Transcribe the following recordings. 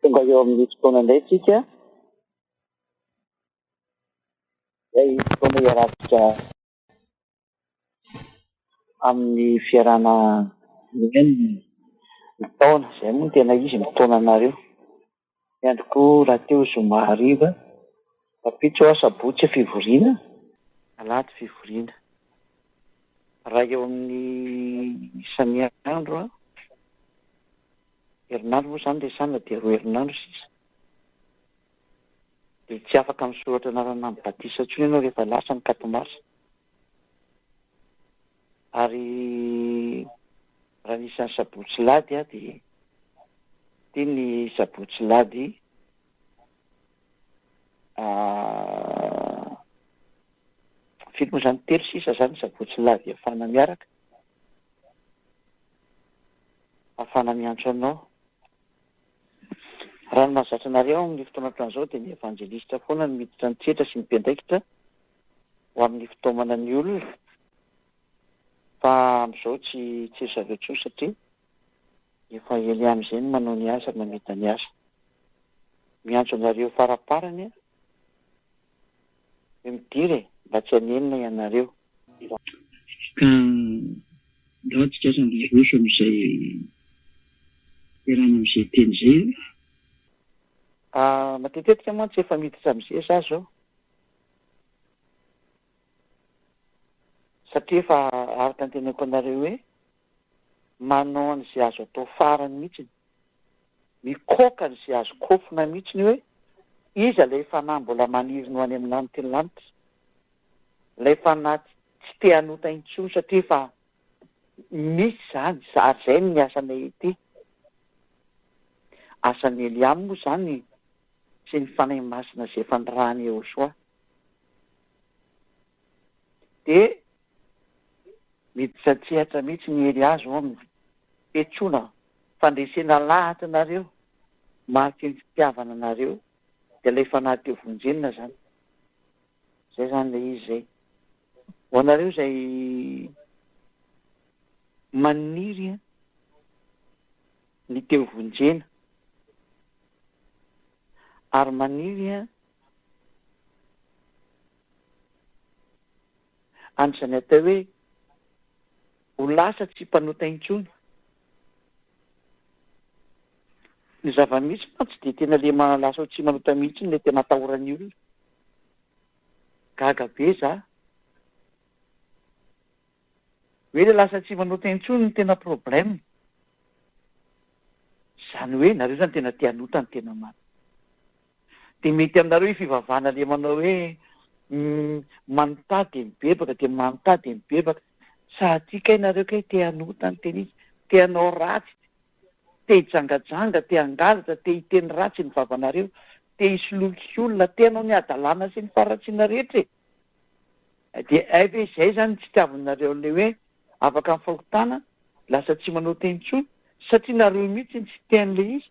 Tonga eo amin'ny fotoana indray tsika, izay fotoana iarahantsika amin'ny fiarahana mihaino ny taona, izay moa no tena izy mitaona anareo. Ny andro koa rahateo zoma hariva, rahampitso asabotsy fivoriana, alahady fivoriana. Raha eo amin'ny isan'ny andro, herinandro moa izany resahina dia roa herinandro sisa. Dia tsy afaka misoratra anarana amin'ny batisa intsony ianao rehefa lasa ny quatre mars. Ary raha ny isan'ny sabotsy lahady dia ity ny sabotsy lahady firy moa izany? Telo sisa izany sabotsy lahady ahafahana miaraka, ahafahana miantso anao. Raha ny mahazatra anareo amin'ny fotoana ohatran'izao dia ny evanjelista foana no miditra an-tsehatra sy ny mpiandraikitra ho amin'ny fitaomana ny olona fa amin'izao tsy tsy ry zareo intsony satria efa ela amin'izay no manao ny asa ary mamita ny asa. Miantso anareo faraparany aho hoe midira e, mba tsy hanenina ianareo. Ka ndao tsika aza mba hiroso amin'izay fiarahana amin'izay teny izay e. Ah, matetetika mantsy efa miditra amin'izay za zao. Satria efa araka ny teneniko anareo hoe manao an'izay azo atao farany mihitsiny, mikoka an'izay azo kofona mihitsiny hoe iza ilay fanahy mbola maniry ny ho any amin'ny lanitry ny lanitra. Ilay fanahy tsy te hanota intsony satria efa misy izany ary izay ny asanay ety. Asan'i Eliam moa izany sy ny Fanahy Masina izay efa nirahan'i Yehosua. Dia miditra an-tsehatra mihitsy ny hery azo ao amin'ny fiantsoana fandresena lahatra anareo, mariky ny fitiavana anareo, dia ilay fanahy te ho vonjena izany. Zay zany le izy zay. Ho anareo izay maniry ny te ho vonjena ary maniry an'izany atao hoe ho lasa tsy mpanota intsony. Ny zava-misy mantsy dia tena le lasa ho tsy manota mihitsy no tena atahoran'ny olona. Gaga be za. Hoe le lasa tsy manota intsony no tena problème. Zany hoe nareo zany tena te hanota ny tena marina. Dia mety aminareo io fivavahana le manao hoe manotà dia mibebaka dia manotà dia mibebaka. Sa aty kay nareo kay te hanota ny tena izy, te hanao ratsy, te hijangajanga, te hangalatra, te hiteny ratsy ny vavanareo, te hisoloky olona, te hanao ny hadalana sy ny faharatsiana rehetra e! Dia hay ve izay izany tsy tiavinareo an'ilay hoe afaka amin'ny fahotana, lasa tsy manota intsony, satria nareo mihitsy no tsy te an'ilay izy?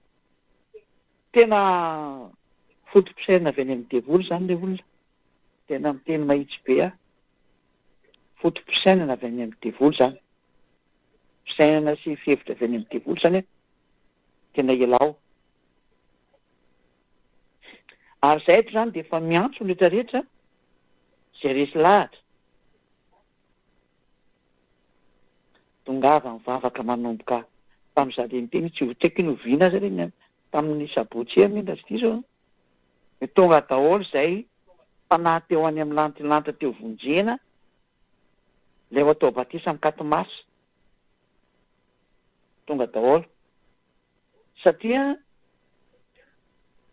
Tena foto-pisainana avy any amin'ny devoly izany ilay olona. Tena miteny mahitsy be aho. Foto-pisainana avy any amin'ny devoly izany. Fisainana sy fihevitra avy any amin'ny devoly izany an. Tena ialao. Ary izahay eto izany dia efa miantso ny rehetra rehetra izay resy lahatra. Tongava mivavaka manomboka tamin'izaho dia niteny tsy ho tsy haiko iny oviana aza re ny tamin'ny sabotsy iny raha tsy diso aho. Dia tonga daholo izay fanahy teo any amin'ny lantilanitra teo vonjena ilay ho atao batisa amin'ny quatre mars. Tonga daholo. Satria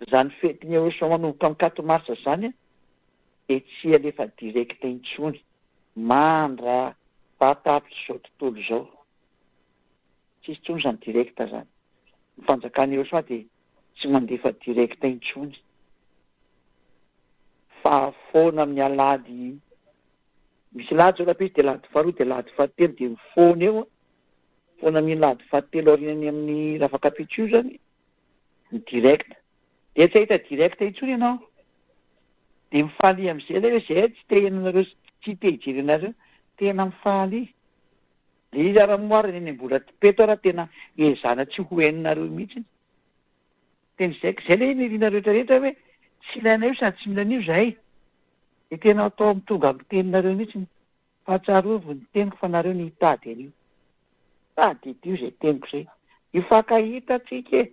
izany fetin'ny Yehosua manomboka amin'ny quatre mars izany dia tsy alefa direct intsony mandra pahatapitry izao tontolo izao. Tsisy intsony izany direct izany. Ny fanjakan'i Yehosua dia tsy mandefa direct intsony. Fa foana amin'ny alahady misy alahady izao rahampitso dia alahady faharoa dia alahady fahatelo dia mifoana eo an. Foana amin'iny alahady fahatelo aorian'ny amin'ny rafakapitso io izany ny direct. Dia tsy hahita direct intsony ianao. Dia mifalia amin'izay ilay hoe izay tsy te heno anareo sy tsy te hijery anareo. Tena mifalia. Ilay izy ary moa ary eny Ambohidrapeto ary tena ezahana tsy ho henonareo mihitsy. Teny izay, izay ilay niriana rehetra rehetra hoe tsy ilainay io sady tsy mila an'io izahay. Dia tena atao amin'ny tonga amin'ny teninareo mihitsy. Fa tsarovy ny teniko fa nareo no hitady an'io. Tadidio izay teniko izay. Hifankahita tsika e!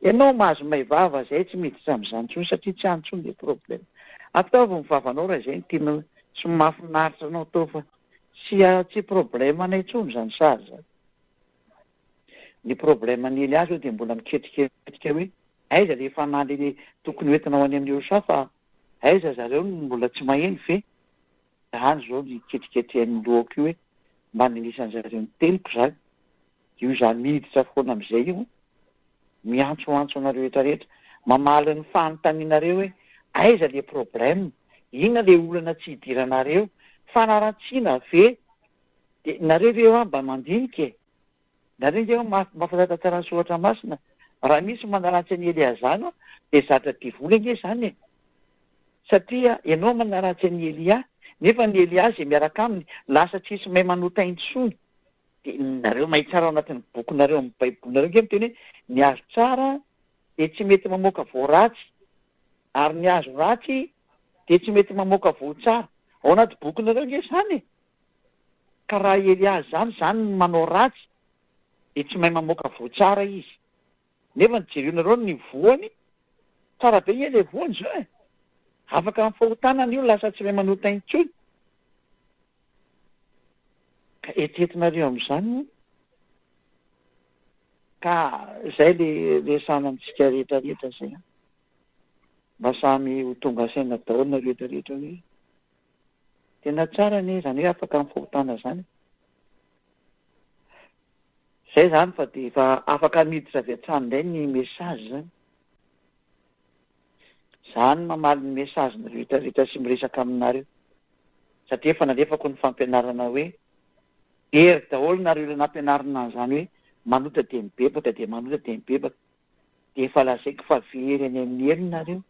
Ianao mahazo may vava zay tsy miditra amin'izany intsony satria tsy any intsony le problème. Ataovy ny vavanao raha izay no tianao sy mahafinaritra anao atao fa tsy tsy problème anay intsony izany sary izany. Ny problème an'i Elia zao dia mbola miketriketrika hoe aiza le fanahy le tokony ho entina ho any amin'ny USA fa aiza zareo no mbola tsy maheno ve? Zany zao ny ketriketrehan'ny lohako io hoe mba nilisan-zareo ny teniko zany, io za miditra foana amizay io, miantsoantso anareo rehetra rehetra, mamaly ny fanontanianareo hoe aiza le problème, inona le olana tsy idiranareo, fanaratsiana ve, de nareo ve hoa mba mandinika e? Nareo nge hoa mahafantatra tsara ny soratra masina, raha misy manaratsy an'i Eleazar dia zatra devoly ange izany e! Satria ianao manaratsy an'i Elia, nefa ny Elia izay miaraka aminy lasa tsisy mahay manota intsony, dia nareo mahay tsara ao anatin'ny bokinareo amin'ny baibolinareo nge miteny hoe ny hazo tsara dia tsy mety mamoaka voa ratsy, ary ny hazo ratsy dia tsy mety mamoaka voa tsara, ao anaty bokinareo nge izany e! Ka raha Eliazy zany zany no manao ratsy dia tsy mahay mamoaka voa tsara izy. Nefa ny jereonareo ny voany, tsara be nge le voany zao e! Afaka amin'ny fahotana ny olona lasa tsy mahay manota intsony. Ka eritreretinareo amin'izany moa? Ka zay le resahana amintsika rehetra rehetra zay an! Mba samy ho tonga saina daholo nareo rehetra rehetra hoe. Tena tsara anie izany hoe afaka amin'ny fahotana izany e. Zay izany fa dia efa afaka miditra avy hatrany indray ny message izany. Za no mamaly ny message ny rehetra rehetra sy miresaka aminareo. Satria efa nalefako ny fampianarana hoe very daholo nareo ilay nampianarina an'izany hoe manota dia mibebaka dia manota dia mibebaka. Dia efa lazaiko fa very any amin'ny helo nareo.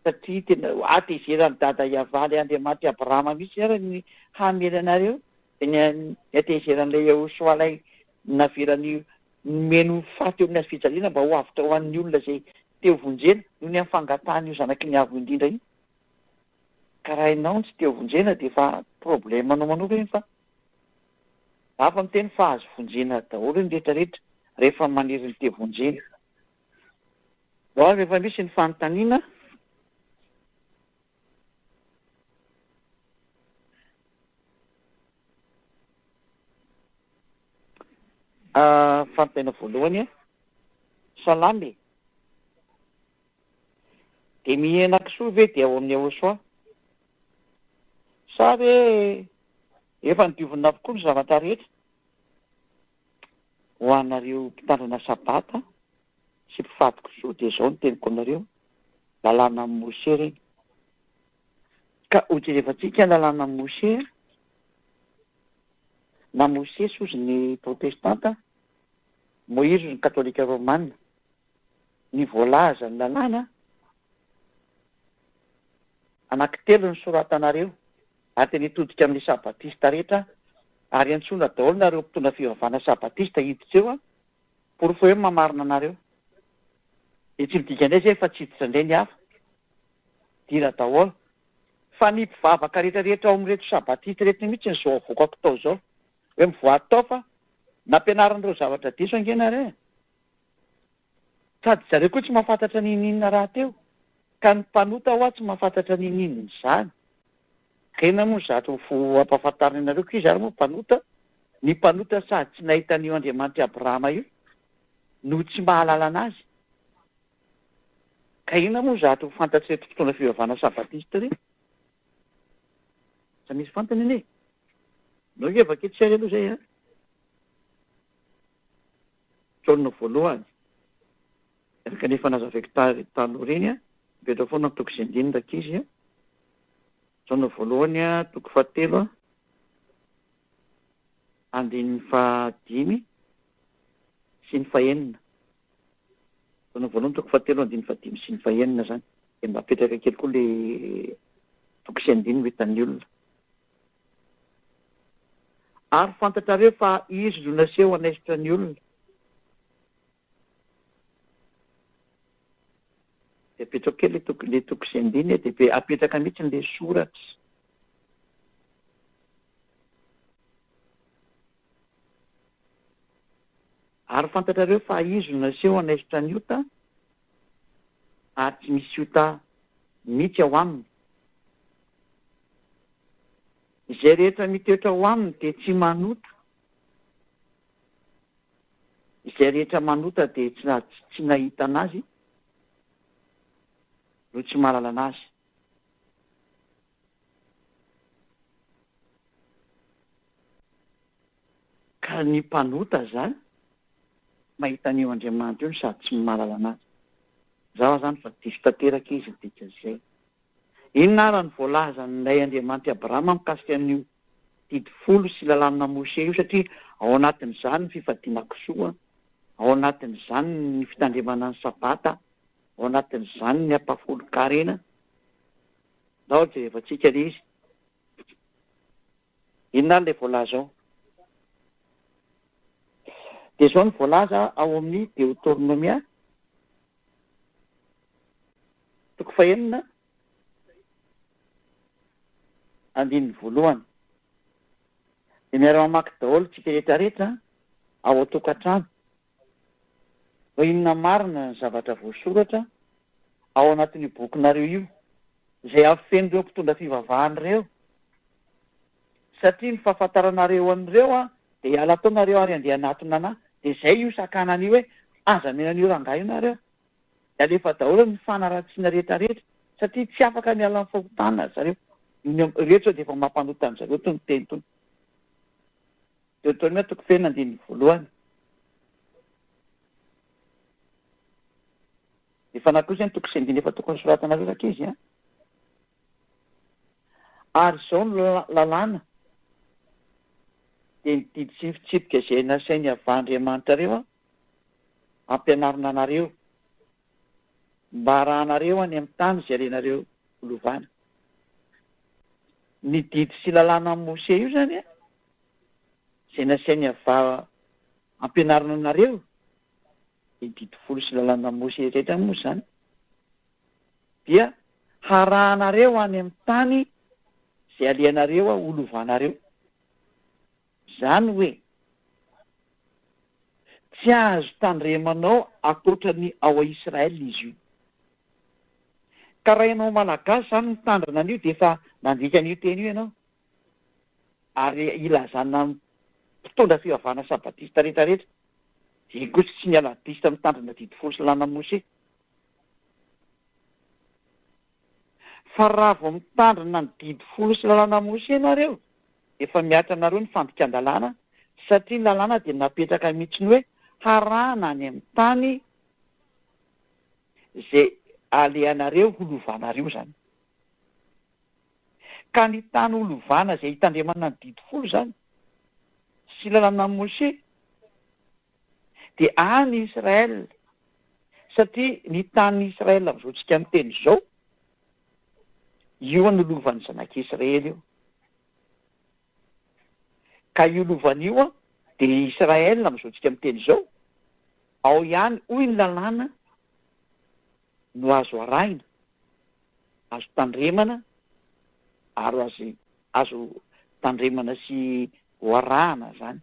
Satria tena hatezeran'i Dada hiavaly Andriamanitr'i Abrahama mihitsy ara ny hamely anareo, dia ny hatezeran'ilay Yahoshuah ilay navelany nomeny ho faty eo amin'ny hazo fijaliana mba ho avotra ho an'ny olona izay te ho vonjena noho ny amin'ny fangatahan'io Zanaky ny Avo Indrindra io. Ka raha ianao no tsy te ho vonjena dia efa problème anao manokana iny fa hafa miteny fa azo vonjena daholo ny rehetra rehetra rehefa maniry ny te vonjena. Bon, rehefa misy ny fanontaniana. Fanontaniana voalohany, Salama e! Dia mihena kisoa ve dia ao amin'ny Yahoshuah? Sa ve efa nodiovina avokoa ny zavatra rehetra? Ho anareo mpitandrina sabata sy mpifady kisoa dia izao no teniko aminareo, lalànan'i Mose ireny. Ka ho jerevantsika ny lalànan'i Mose, na Mosesy hozy ny protestanta, Moizy hozy ny katolika romana. Ny voalazan'ny lalàna, anankitelo ny soratanareo, Ary dia nitodika amin'ny Sabatista rehetra ary antsoina daholo nareo mpitondra fivavahana Sabatista hiditra eo an! Porofo eo ny maha marina anareo. Dia tsy midika indray izay fa tsy hiditra indray ny hafa. Dira daholo. Fa ny mpivavaka rehetra rehetra ao amin'ireto Sabatista ireto mihitsy no izao avoakako tao izao. Hoe mivoady tao fa nampianarin'ireo zavatra diso ange nareo e! Sady zareo koa tsy mahafantatra ninininona rahateo, ka ny mpanota hoa tsy mahafantatra ninininona izany. Ka inona moa zato ho ampahafantarina anareo ko iza ary moa mpanota? Ny mpanota sady tsy nahita an'io Andriamanitr'i Abrahama io no tsy mahalala an'azy. Ka inona moa zato ho fantatr'ireto mpitondra fivavahana sabatista ireto? Tsy misy fantany anie e! Ndao ange vakio tsy ary aloha izay a! Jaona voalohany, araka ny efa nazavaiko taloha ireny, mipetraka foana ny toko sy andininy rankizy. Jaona voalohany, toko fahatelo, andininy fahadimy sy ny fahenina. Jaona voalohany, toko fahatelo, andininy fahadimy sy ny fahenina izany. Dia mba apetraka kely koa ilay toko sy andininy ho hitan'ny olona. Ary fantatrareo fa Izy no naseho hanaisotra ny olona. Apetrao kely le toko le toko sy andininy e, dia apetraka mihitsy le soratra. Ary fantatrareo fa Izy no naseho hanaisotra ny ota, ary tsy misy ota mihitsy ao aminy. Izay rehetra mitoetra ao aminy dia tsy manota. Izay rehetra manota dia tsy tsy nahita an'Azy no tsy mahalala an'Azy. Ka ny mpanota zany mahita an'io Andriamanitra io no sady tsy mahalala an'Azy. Mazava zany fa diso tanteraka izy ny dikan'izay. Inona ara no voalazan'ilay Andriamanitr'i Abrahama mikasika an'io didy folo sy lalàna Moshe io satria ao anatin'izany ny fifadiana kisoa, ao anatin'izany ny fitandremana ny sabata, ao anatin'izany ny ampahafolon-karena. Ndao jerevantsika ilay izy. Inona ary ilay voalaza ao? Dia izao no voalaza ao amin'ny Deotornomia, toko fahenina, andininy voalohany. Dia miara-mamaky daholo tsika rehetra rehetra ao an-tokantrano hoe inona marina ny zavatra voasoratra ao anatin'io bokinareo io, izay afen'ireo mpitondra fivavahana ireo, satria ny fahafantaranareo an'ireo an, dia hiala tao nareo ary handeha hanatona anah, dia izay io sakanana io hoe aza mena an'io rangahy io nareo, dia alefa daholo ny fanaratsiana rehetra rehetra, satria tsy afaka miala amin'ny fahotana zareo, ireo sao dia efa mampanota an-zareo itony teny itony. Deoteronomia toko feno andininy voalohany. Efa nakosa ny toko sy andininy efa tokony soratanareo rankizy an! Ary izao no lalàna, dia ny didy sy ny fitsipika izay nasain'i Yavah Andriamanitrareo hampianarina anareo, mba harahanareo any amin'ny tany izay renareo ho lovana. Ny didy sy lalàna amin'i Mosè io izany an, izay nasain'i Yavah hampianarina anareo, ny didy folo sy lalàna Mosè rehetra moa izany, dia harahanareo any amin'ny tany izay alehanareo ho lovanareo. Izany hoe, tsy azo tandremanao ankoatra ny ao Israël izy io. Ka raha ianao Malagasy izany mitandrina an'io dia efa nandika an'io teny io ianao. Ary ilazana mpitondra fivavahana sabatista rehetra rehetra, dia kosa tsy ny aladista mitandrina didy folo sy lalàna Mosè. Fa raha vao mitandrina ny didy folo sy lalàna Mosè nareo, efa mihatra anareo ny fandikan-dalàna, satria ny lalàna dia napetraka mihitsy ny hoe harahana any amin'ny tany izay alehanareo ho lovanareo izany. Ka ny tany ho lovana izay hitandremana ny didy folo izany sy lalàna Mosè dia any Israël satria ny tanin'i Israël amin'izao tsika miteny izao io no lovan'ny zanak'i Israely io. Ka io lovana io dia Israël amin'izao tsika miteny izao, ao ihany hoy ny lalàna no azo arahina, azo tandremana ary azo azo tandremana sy ho arahana izany.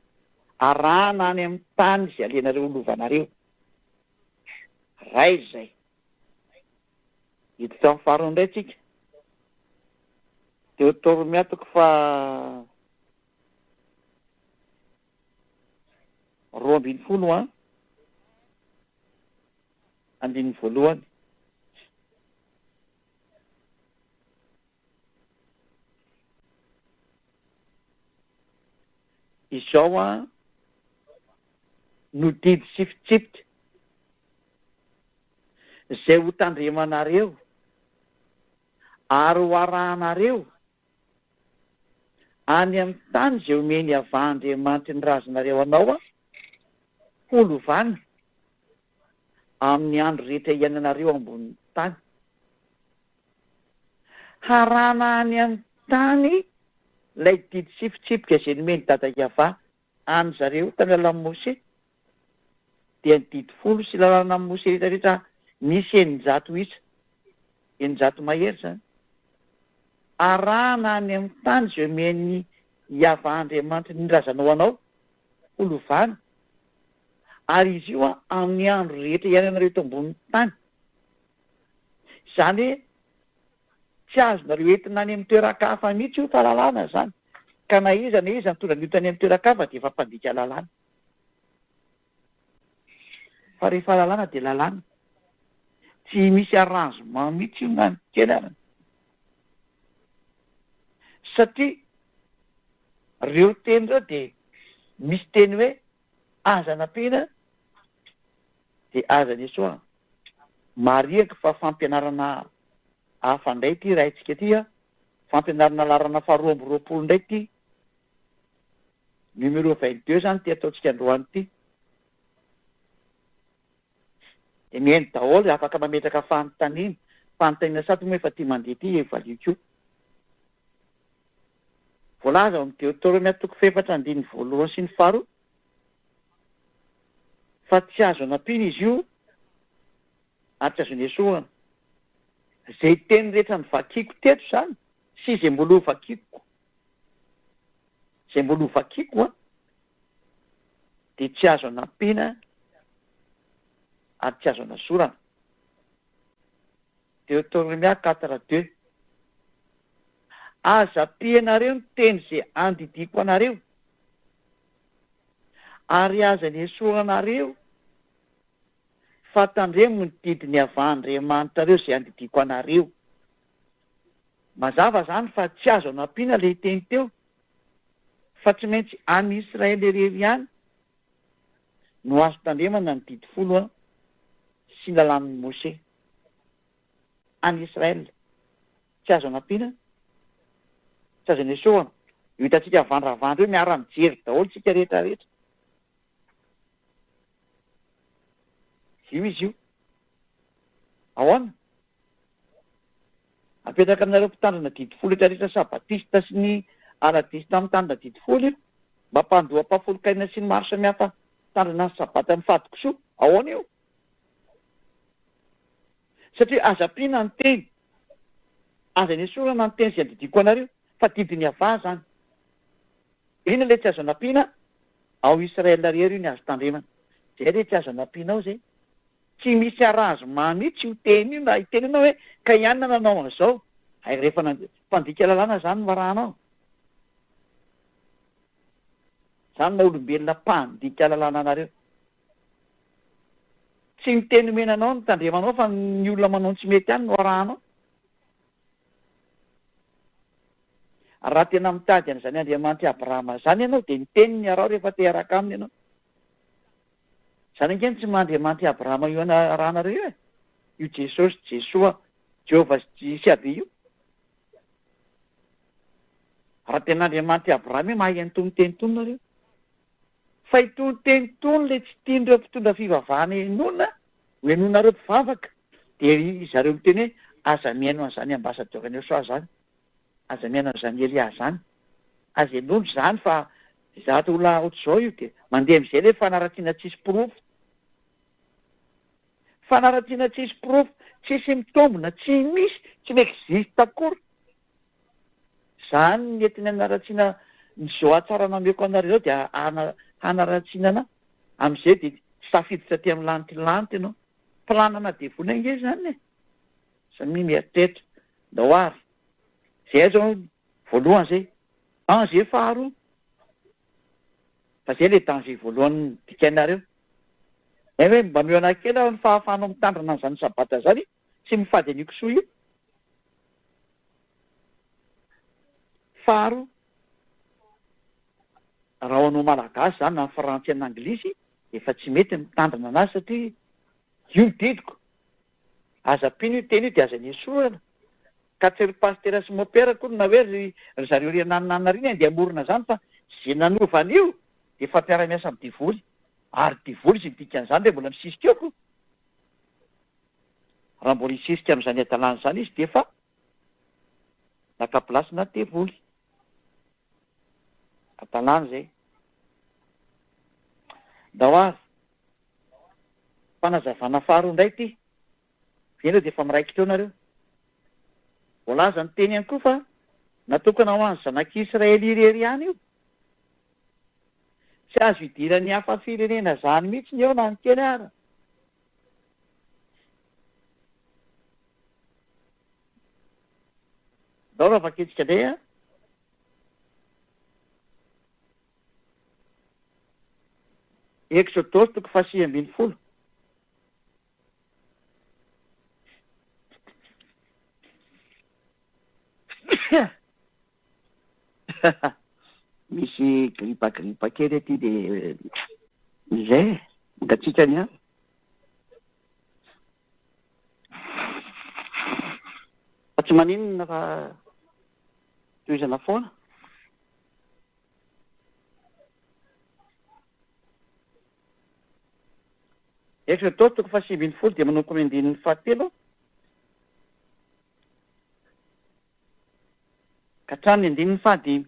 Arahana any amin'ny tany izay alehanareo ho lovanareo. Ray izay. Hiditra amin'ny faharoa indray tsika. Deotoromia toko faha 12 an. Andininy voalohany. Izao an no didy sy fitsipika izay ho tandremanareo ary ho arahanareo any amin'ny tany izay omen'i Yavah Andriamanitry ny razanareo anao ho lovana amin'ny andro rehetra iainanareo ambonin'ny tany. Harahana any amin'ny tany ilay didy sy fitsipika izay nomen'i Dada Yavah an-dry zareo tamin'ny alalan'i Moshe, dia ny didy folo sy lalànan'i Moshe rehetra rehetra misy 600 isa. 600 mahery izany. Arahana any amin'ny tany izay omen'i Yavah Andriamanitry ny razanao anao ho lovana, ary izy io amin'ny andro rehetra iainanareo eto ambonin'ny tany. Izany hoe tsy azonareo entina any amin'ny toeran-kafa mihitsy io fa lalàna izany, ka na iza na iza mitondra ny ota any amin'ny toeran-kafa dia efa mpandika lalàna. Fa rehefa lalàna dia lalàna. Tsy misy arrangement mihitsy io na ny kely arany. Satria reo teny reo dia misy teny hoe aza nampiana dia aza nesoahana. Marihako fa fampianarana hafa indray ity raintsika ity a! Fampianarana laharana faha 22 indray ity. Numéro 22 zany ity ataontsika androany ity. Dia mihaino daholo, afaka mametraka fanontaniana. Fanontaniana sady moa efa tia mandeha ity evalio koa. Voalaza ao amin'ny Deoteronomia toko fahefatra andininy voalohany sy ny faharoa fa tsy azo anampiana izy io ary tsy azo nesorana. Izay teny rehetra novakiako teto izany sy izay mbola hovakiako izay mbola hovakiako an, dia tsy azo anampiana ary tsy azo anasorana. Deoteronomia 4 deux. Aza ampianareo ny teny izay andidiako anareo, ary aza nesoranareo, fa tandremo ny didin'i Yavah Andriamanitrareo izay andidiako anareo. Mazava izany fa tsy azo anampiana ilay teny teo, fa tsy maintsy any Israel irery ihany no azo tandremana ny didy folo sy ny lalàn'i Mose. Any Israel. Tsy azo anampiana, tsy azo anesohana. Io hitantsika mivandravandra io, miara-mijery daholo tsika rehetra rehetra. Io izy io. Ahoana? Apetraka aminareo mpitandrina didy folo rehetra rehetra sabatista sy ny aladista mitandrina didy folo io. Mba mpandoa ampahafolon-kaina sy ny maro samihafa mitandrina ny sabata mifady kisoa. Ahoana io? Satria aza ampiana ny teny, aza anesorana ny teny izay andidiako anareo, fa didin'i Yavah izany. Inona ilay tsy azo anampiana? Ao Israel irery io ny azo tandremana. Izay ilay tsy azo anampiana ao izay. Tsy misy arrangement mihitsy io teny io na hiteny ianao hoe ka i anona nanao an'izao. Hay rehefa mpandika lalàna izany no arahanao. Izany maha olombelona mpandika lalàna anareo. Tsy ny teny omena anao no tandremanao fa ny olona manao ny tsy mety ihany no arahanao. Raha tena mitady an'izany Andriamanitr'i Abrahama izany ianao dia ny teniny araho rehefa te hiaraka aminy ianao. Izany ange no tsy maha Andriamanitr'i Abrahama io arahanareo io e. Io Jesosy, Jesoa, Jehovah sy JCAB io. Raha tena Andriamanitr'i Abrahama io mahay an'itony teny itony nareo. Fa itony teny itony le tsy tian'ireo mpitondra fivavahana henoina ho henoinareo mpivavaka dia ry zareo miteny hoe aza mihaino an'izany ambassadeur an'i Yosua zany, aza mihaino an'izany Elia zany, aza henoina izany fa zavatra olona ohatr'izao io dia mandeha amin'izay le fanaratsiana tsisy porofo. Fanaratsiana tsisy porofo, tsisy mitombina, tsy misy, tsy mi-existe akory. Zany ny entiny hanaratsiana ny zo hatsara nameko anareo zao dia hanaratsiana ana amizay dia tsy tafiditra aty amin'ny lanitry ny lanitra ianao. Planana devoly ange izany e! Samia mieritreritra. Ndao ary. Zay zao voalohany zay. Danger faharoa. Fa zay le danger voalohany dikainareo. Zay hoe mba omeo anah kely aho ny fahafahanao mitandrina an'izany sabata zany sy mifady an'io kisoa io. Faharoa, raha ho anao Malagasy izany na Frantsay na Anglisy efa tsy mety ny mitandrina anazy satria io ny didiko, aza ampiana io teny io dia aza nesorana. Ka tsy ry Pasitera sy Mopera akory na hoe ry ry zareo ry ananona ry ny andeha hamorona izany fa izay nanova an'io dia efa mpiara-miasa amin'ny devoly. Ary devoly izay dikan'izany re mbola misisika eo ko. Raha mbola hisisika amin'izany hadalana izany izy dia efa naka place na devoly. Hadalana izay. Ndao ary. Fanazavana faharoa indray ity. Ve ianao dia efa miraikitra eo nareo? Voalazan'ny teny ihany koa fa natokana ho an'ny zanak'Israely irery ihany io. Tsy azo idiran'ny hafa firenena izany mihitsy ny eo na ny kely ara. Ndao raha vakintsika indray an. Eksodosy toko faha 19. Misy gripa gripa kely aty dia izay e, mangatsiaka ny andro. Fa tsy maninona fa tohizana foana. Eksodosy toko faha 19 dia manomboka amin'ny andininy fahatelo ka hatramin'ny andininy fahadimy.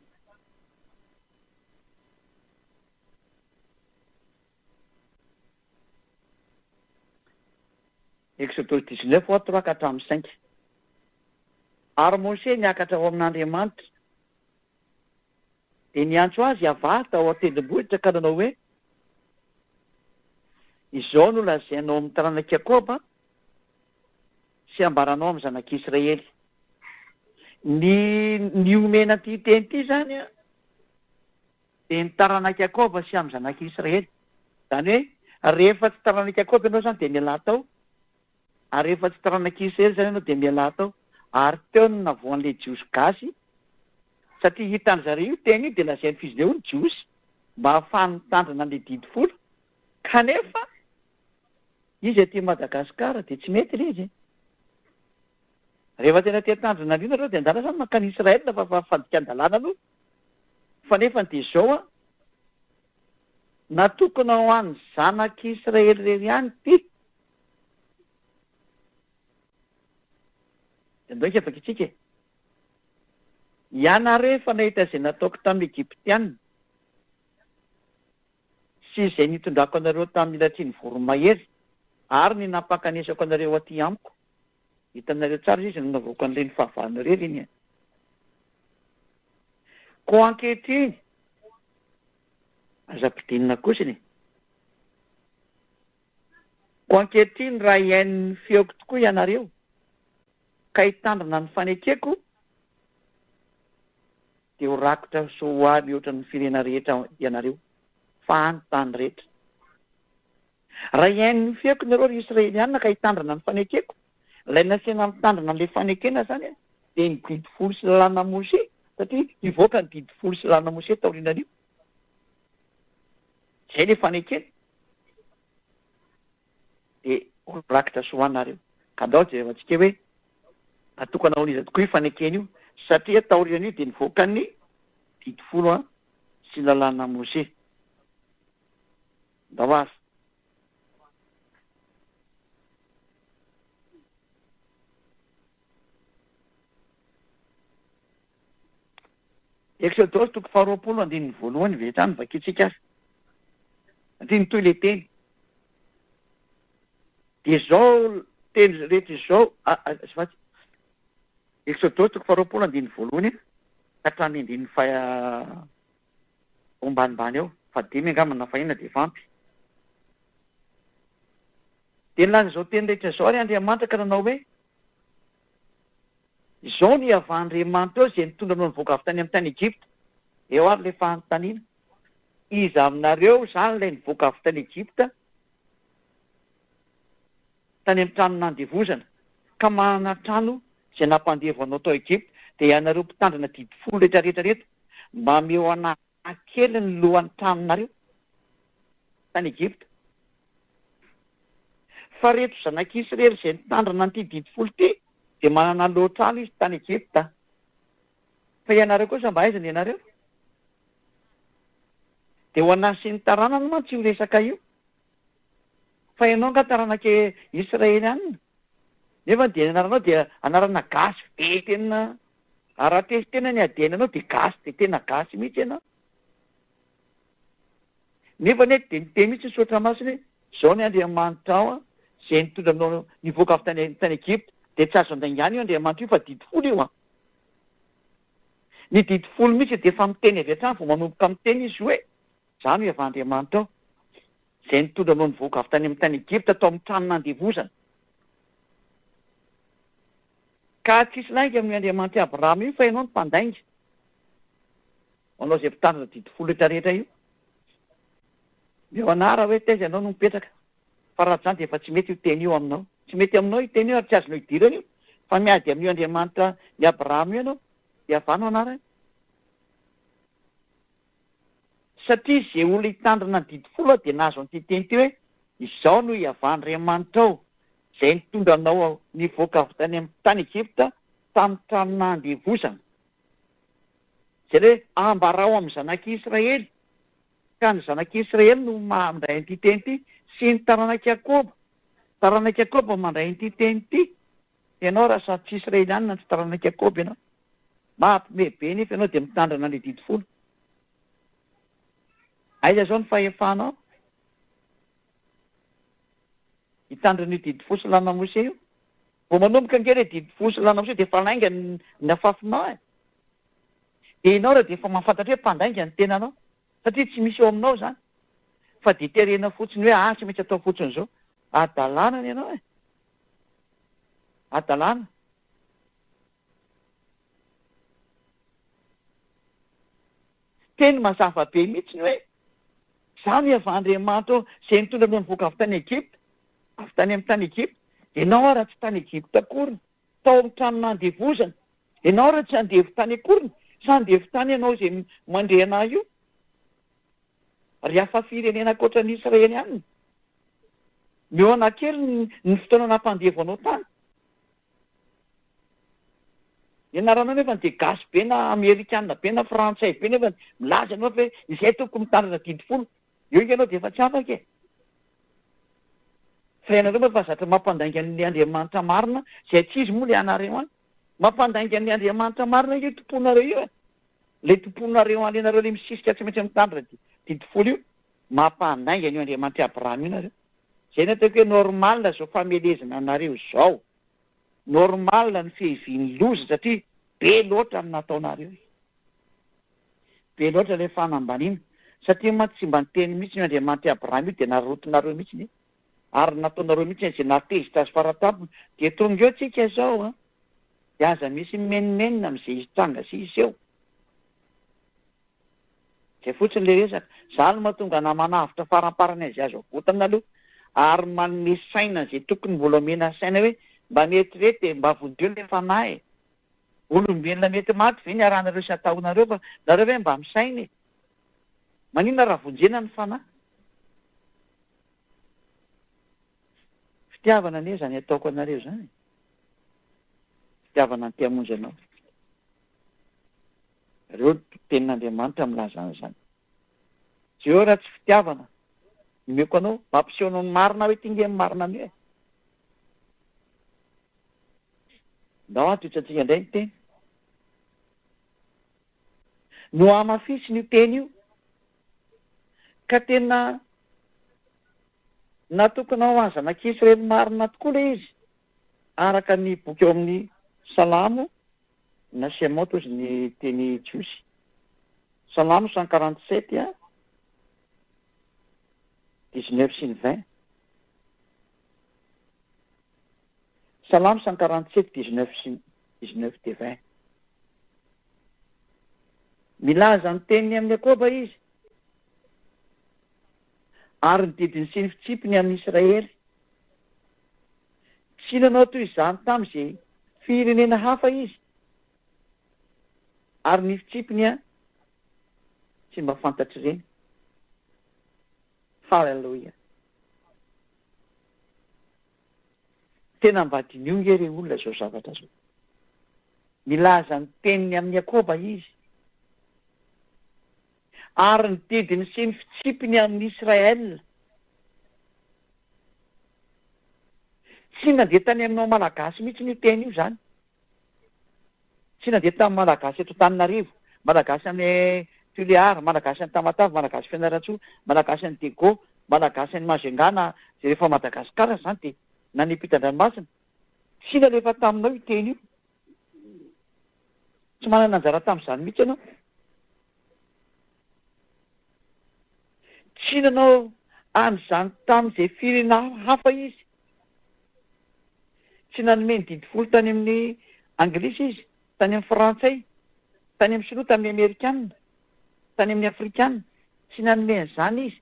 Eksodosy dix-neuf hoa trois ka hatramin'ny cinq. Ary Moshe niakatra ao amin'Andriamanitra, dia niantso azy Yavah tao an-tendrombohitra ka nanao hoe, Izao no lazainao amin'ny taranak'i Jakoba sy ambaranao amin'ny zanak'Israely. Ny ny omena ity teny ity izany dia ny taranak'i Jakoba sy amin'ny zanak'Israely. Izany hoe rehefa tsy taranak'i Jakoba ianao izany dia mialà tao, ary rehefa tsy taranak'i Israely izany ianao dia mialà tao. Ary teo no navoan'ilay Jiosy gasy, satria hitan-dry zareo io teny io dia lazainy f'izy ireo ny Jiosy mba hahafahany mitandrina an'ilay didy folo, kanefa izy aty Madagasikara dia tsy mety ilay izy e. Rehefa tena te hitandrina an'io nareo dia anjara izany mankany Israël fa fa fandikan-dalàna aloha. Fa nefany dia izao an, natokana ho an'ny zanak'i Israely irery ihany ity. Dia ndao hikafaka isika e. Ianareo efa nahita izay nataoko tamin'ny Egyptiana, sy izay nitondrako anareo tamin'ny latriny voromahery, ary ny nampankanesako anareo aty amiko. Hitanareo tsara izy nanaovako an'ireny fahavalonareo ireny e. Koa ankehitriny, aza ampidinina kosa e. Koa ankehitriny raha hihaino ny feoko tokoa ianareo, ka hitandrina ny fanekeko, dia ho rakotra soa ho ahy mihoatra ny firenena rehetra ianareo, fa ahy ny tany rehetra. Raha hihaino ny feoko nareo ry Israeliana ka hitandrina ny fanekeko, ilay nasiana mitandrina an'ilay fanekena izany dia ny didy folo sy lalàna Moshe, satria hivoaka ny didy folo sy lalàna Moshe taorianan'io. Izay ilay fanekena. Dia ho rakitra soa nareo. Ka andao jerevantsika hoe natokana ho an'iza tokoa io fanekena io, satria taorian'io dia nivoaka ny didy folo sy lalàna Moshe. Ndao ary. Eksodosy toko faharoapolo andininy voalohany avy hatrany vakintsika ary. Satria mitohy ilay teny. Dia izao teny rehetra izao, azafady. Eksodosy toko faharoapolo andininy voalohany ka hatramin'ny andininy faha Ao ambanimbany ao, fahadimy angamba na fahenina dia efa ampy. Dia nilaza izao teny rehetra izao ary Andriamanitra ka nanao hoe, Izao no Iavah-Andriamanitrao izay nitondra anao nivoaka avy tany amin'ny tany Egypta. Eo ary ilay fanontaniana, Iza aminareo izany ilay nivoaka avy tany Egypta, tany amin'ny trano nandevozana, ka manana trano izay nampandevo anao tao Egypta, dia ianareo mpitandrina didy folo rehetra rehetra ireto, Mba ameo anah kely ny lohan'ny tranonareo tany Egypta. Fa reto zanak'Israely izay nitandrina an'ity didy folo ity dia manana loha-trano izy tany Egypta. Fa ianareo kosa mba aiza ny anareo? Dia ho anah sy ny taranany mantsy io resaka io. Fa ianao angaha taranak'i Israely ihany? Nefa dia ny anaranao dia anarana gasy be tena Ary raha testena ny ADN anao dia gasy dia tena gasy mihitsy ianao. Nefa anie dia miteny mihitsy ny soratra masina hoe izao ny Andriamanitrao izay nitondra anao nivoaka avy tany tany Egypta. Dia tsy azo andaingana io Andriamanitra io fa didy folo io an! Ny didy folo mihitsy dia efa miteny avy hatrany vao manomboka miteny izy hoe, Izaho no Iavah Andriamanitrao, izay nitondra anao nivoaka avy tany amin'ny tany Egypta tao amin'ny trano nandevozana. Ka tsisy lainga amin'io Andriamanitr'i Abrahama io fa ianao no mpandainga. Manao izay mpitandrina didy folo rehetra rehetra io. Omeo anara hoe taiza ianao no mipetraka. Fa raha tsy izany dia efa tsy mety io teny io aminao. Tsy mety aminao io teny io ary tsy azonao idirana io. Fa miady amin'io Andriamanitra ny Abrahama io ianao. Iavah no anarany. Satria izay olona hitandrina ny didy folo dia nahazo an'ity teny ity hoe, Izaho no Iavah Andriamanitrao, izay nitondra anao nivoaka avy tany amin'ny tany Egypta tamin'ny tranon'andevozana. Izay ilay hoe, Ambarao amin'ny zanak'i Israely. Ka ny zanak'i Israely no mandray an'ity teny ity, sy ny taranak'i Jakoba. Taranak'i Jakoba mandray an'ity teny ity. Ianao raha sady tsy Israelianina no tsy taranak'i Jakoba ianao. Mahampime be nefa ianao dia mitandrina an'ilay didy folo. Aiza izao ny fahefanao hitandrina io didy folo sy lalàna Mosè io? Vao manomboka ange ilay didy folo sy lalàna Mosè dia efa lainga ny afafinao e! Dia ianao raha dia efa mahafantatra hoe mpandainga ny tenanao satria tsy misy eo aminao izany fa dia terena fotsiny hoe ah tsy maintsy atao fotsiny izao. Hadalana ny anao e! Hadalana. Teny mazava be mihitsy ny hoe, Izaho no Iavah Andriamanitra izay nitondra anao nivoaka avy tany Egypta, avy tany amin'ny tany Egypta. Ianao ara tsy tany Egypta akory, tao amin'ny trano nandevozana. Ianao ara tsy andevo tany akoriny, sa andevo tany ianao izay mandre anah io? Ry hafa firenena ankoatra ny Israely aminy. Mihaona kely ny fotoana nampandevo anao tany. Ny anaranao nefa dia gasy be na amerikana be na frantsay be nefa milaza ianao fa hoe izay tompoko mitandrina didy folo. Eo ianao dia efa tsy afaka e. Fa ianareo moa efa zatra mampandainga an'ilay Andriamanitra marina izay tsy izy moa ilay anareo any. Mampandainga an'ilay Andriamanitra marina io tomponareo io e. Ilay tomponareo any ianareo ilay misisika tsy maintsy mitandrina didy folo io. Mampandainga an'io Andriamanitr'i Abrahama io nareo. Izay no ataoko hoe normal izao famelezana anareo izao. Normal ny fihevian'ny loza satria be loatra ny nataonareo e. Be loatra ilay fanambaniana. Satria mantsy tsy mba niteny mihitsy io Andriamanitr'i Abrahama io dia narotonareo mihitsy e. Ary nataonareo mihitsy izay nahatezitra azy faratampony. Dia tonga eo tsika izao an. Dia aza misy mimenomenona amin'izay hitranga sy hiseho. Zay fotsiny le resaka. Zany no mahatonga anah manavotra faramparany an'izay azo avotana aloha ary manome saina an'izay tokony mbola omena saina hoe mba mieritrereta e, mba vonjeo le fanahy e. Olombelona mety maty ve ny arahanareo sy atahonareo fa nareo ve mba misaina e. Maninona raha vonjena ny fanahy? Fitiavana anie zany ataoko anareo zany e. Fitiavana ny te hamonjy anao. Ireo tenin'Andriamanitra milaza an'izany. Jereo raha tsy fitiavana nomeko anao, mampiseho anao ny marina aho ity nge ny marina anio e. Ndao hatohitsantsika indray ny teny. Nohamafisiny io teny io ka tena natokana ho an'ny zanak'Israely marina tokoa ilay izy, araka ny boky ao amin'ny Salamo na Shemot hozy ny teny jiosy. Salamo 147 a, 19 sy ny 20. Salamo 147, 19 sy 19 dia 20. Milaza ny teniny amin'i Jakoba izy, ary ny didiny sy ny fitsipiny amin'i Israely. Tsy nanao toy izany tamin'izay firenena hafa izy, ary ny fitsipiny tsy mba fantatr'ireny. Haleloia! Tena mba diniho nge re olona izao zavatra izao. Milaza ny teniny amin'i Jakoba izy, ary ny didiny sy ny fitsipiny amin'i Israel. Tsy nandeha tany aminao Malagasy mihitsy io teny io zany. Tsy nandeha tamin'ny Malagasy eto Antananarivo, Malagasy any Tulear, Malagasy any Tamatave, Malagasy Fianarantsoa, Malagasy any Diego, Malagasy any Majunga na izay rehefa Madagascar zany dia na ny ampitan-dranomasina. Tsy nalefa taminao io teny io. Tsy manana anjara tamin'izany mihitsy ianao. Tsy nanao an'izany tamin'izay firenena hafa izy. Tsy nanome ny didy folo tany amin'ny Anglisy izy, tany amin'ny Frantsay, tany amin'ny Sinoa, tamin'ny Amerikana, tany amin'ny Afrikana. Tsy nanome an'izany izy.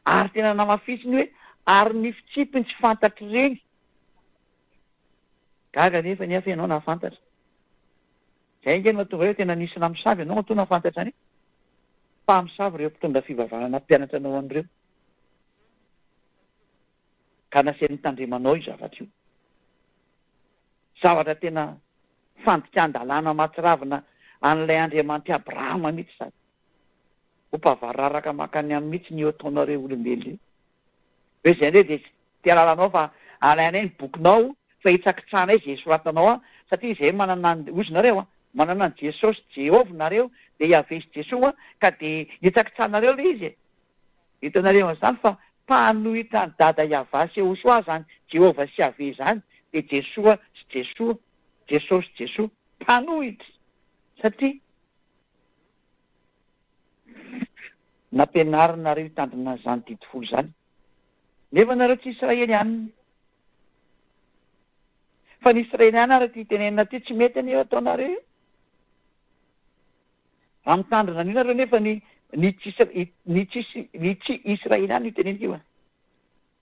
Ary tena namafisiny hoe ary ny fitsipiny tsy fantatr'ireny. Gaga anefa ny hafa ianao nahafantatra. Izay ange no mahatonga hoe tena nisy namosavy ianao matoa nahafantatra an'io. Mpamosavy ireo mpitondra fivavahana nampianatra anao an'ireo. Ka nasainy notandremanao io zavatra io. Zavatra tena fandikan-dalàna mahatsiravina an'ilay Andriamanitr'i Abrahama mihitsy izany. Ho mpavararaka mankany aminy mihitsy ny eo ataonareo olombelona io. Hoe izay indray dia tsy te hahalala anao fa alainay ny bokinao fa hitsakitsahanay izay soratanao ao satria izay manana an, hozy nareo an, manana an'i Jesosy Jehovah nareo dia Yaveh sy Jesoa ka dia hitsakitsahanareo ilay izy e. Hitanareo an'izany fa mpanohitra an'i Dada Yavah sy Yehosoa izany Jehovah sy Yaveh izany dia Jesoa sy Jesoa, Jesosy Jesoa. Mpanohitra satria. Nampianarinareo hitandrina an'izany didy folo izany, nefa nareo tsy Israelianina. Fa ny Israeliana ary ity tenenina ity tsy mety anie io ataonareo io. Raha mitandrina an'io nareo nefa ny ny tsy ny tsy ny tsy Israeliana io teneniko io a.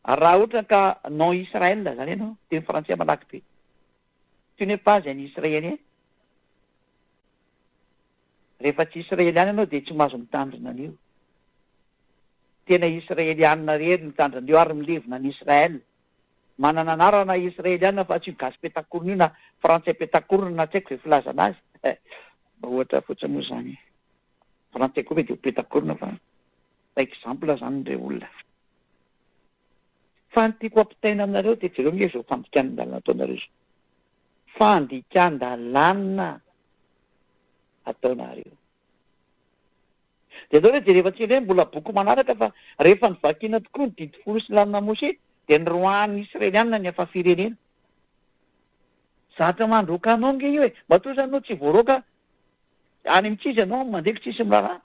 Ary raha ohatra ka non Israël zany ianao, teny frantsay malaky be. Tu n'es pas un Israélien. Rehefa tsy Israeliana ianao dia tsy mahazo mitandrina an'io. Tena Israeliana irery no mitandrina an'io ary milevina any Israel. Manana anarana Israeliana fa tsy io gasy petakorona io na frantsay petakorona na tsy haiko izay filazana azy. Mba ohatra fotsiny moa izany e. Frantsay koa ve dia ho petakorona fa exemple izany re olona. Fa ny tiako ampitaina aminareo dia jereo nge izao fandikan-dalana ataonareo izao. Fandikan-dalàna ataonareo. Dia atao hoe jerevantsika indray ny mbola boky manaraka fa rehefa novakiana tokoa ny didy folo sy lalana Moshe dia niroahan'ny Israelianina ny hafa firenena. Zatra mandroaka anao nge io e! Matoa zany anao tsy voaroaka any amin'ny ts'izy ianao mandeha ko tsisy miraharaha.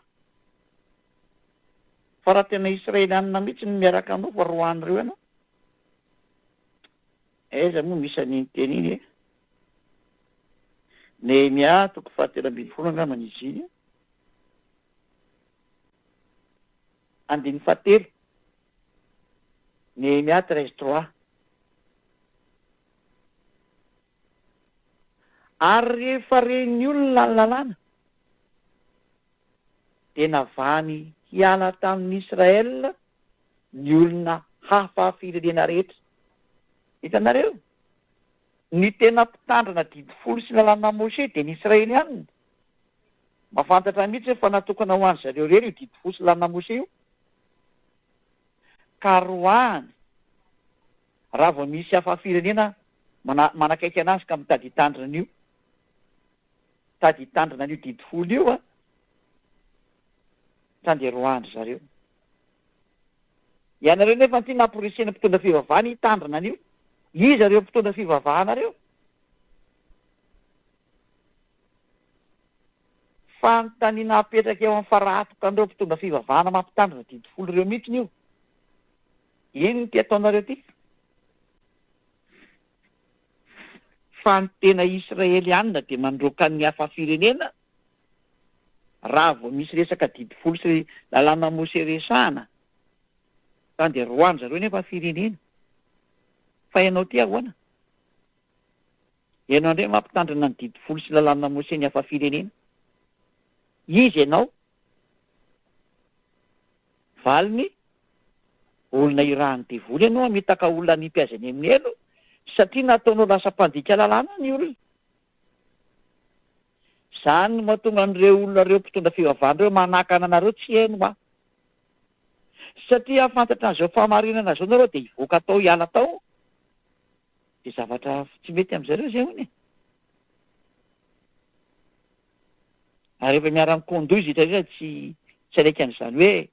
Fa raha tena Israelianina mihitsy no miaraka aminao fa roahan'ireo ianao. Aiza moa misy an'iny teny iny e? Nehemia toko fahatelo ambinifolo angamba ny izy iny. Andininy fahatelo. Nehemia 13 3. Ary rehefa ren'ny olona ny lalàna, dia navahany hiala tamin'ny Israel ny olona hafa firenena rehetra. Hitanareo? Ny tena mpitandrina didy folo sy lalàna Moshe dia ny Israelianina. Mahafantatra mihitsy hoe fa natokana ho an-dry zareo irery io didy folo sy lalàna Moshe io. Ka roahany raha vao misy hafa firenena manakaiky anazy ka mitady hitandrina an'io, mitady hitandrina an'io didy folo io an, dia roahan-dry zareo. Ianareo nefa ity namporisihina mpitondra fivavahana hitandrina an'io. Iza ireo mpitondra fivavahana ireo? Fanontaniana apetraka eo amin'ny farahatokan'ireo mpitondra fivavahana mampitandrina didy folo ireo mihitsy io. Inona ity ataonareo ity? Fa ny tena Israelianina dia mandroaka ny hafa firenena Raha vao misy resaka didy folo sy lalàna Mose resahana zany dia roahan zareo nefa firenena. Fa ianao ty ahoana? Ianao indray mampitandrina ny didy folo sy lalàna Mose ny hafa firenena. Iza ianao? Valiny, Olona irahan'ny devoly ianao hamitaka olona hanipy azy any amin'ny helo satria nataonao lasa mpandika lalàna ny olona. Izany no mahatonga an'ireo olona ireo mpitondra fivavahana ireo manakana anareo tsy heno aho. Satria hahafantatra an'izao fahamarinana izao nareo dia hivoaka tao hiala tao dia zavatra tsy mety amin'zareo izay hono e. Ary rehefa miara-mikondoa izy rehetra rehetra tsy tsy hanaiky an'izany hoe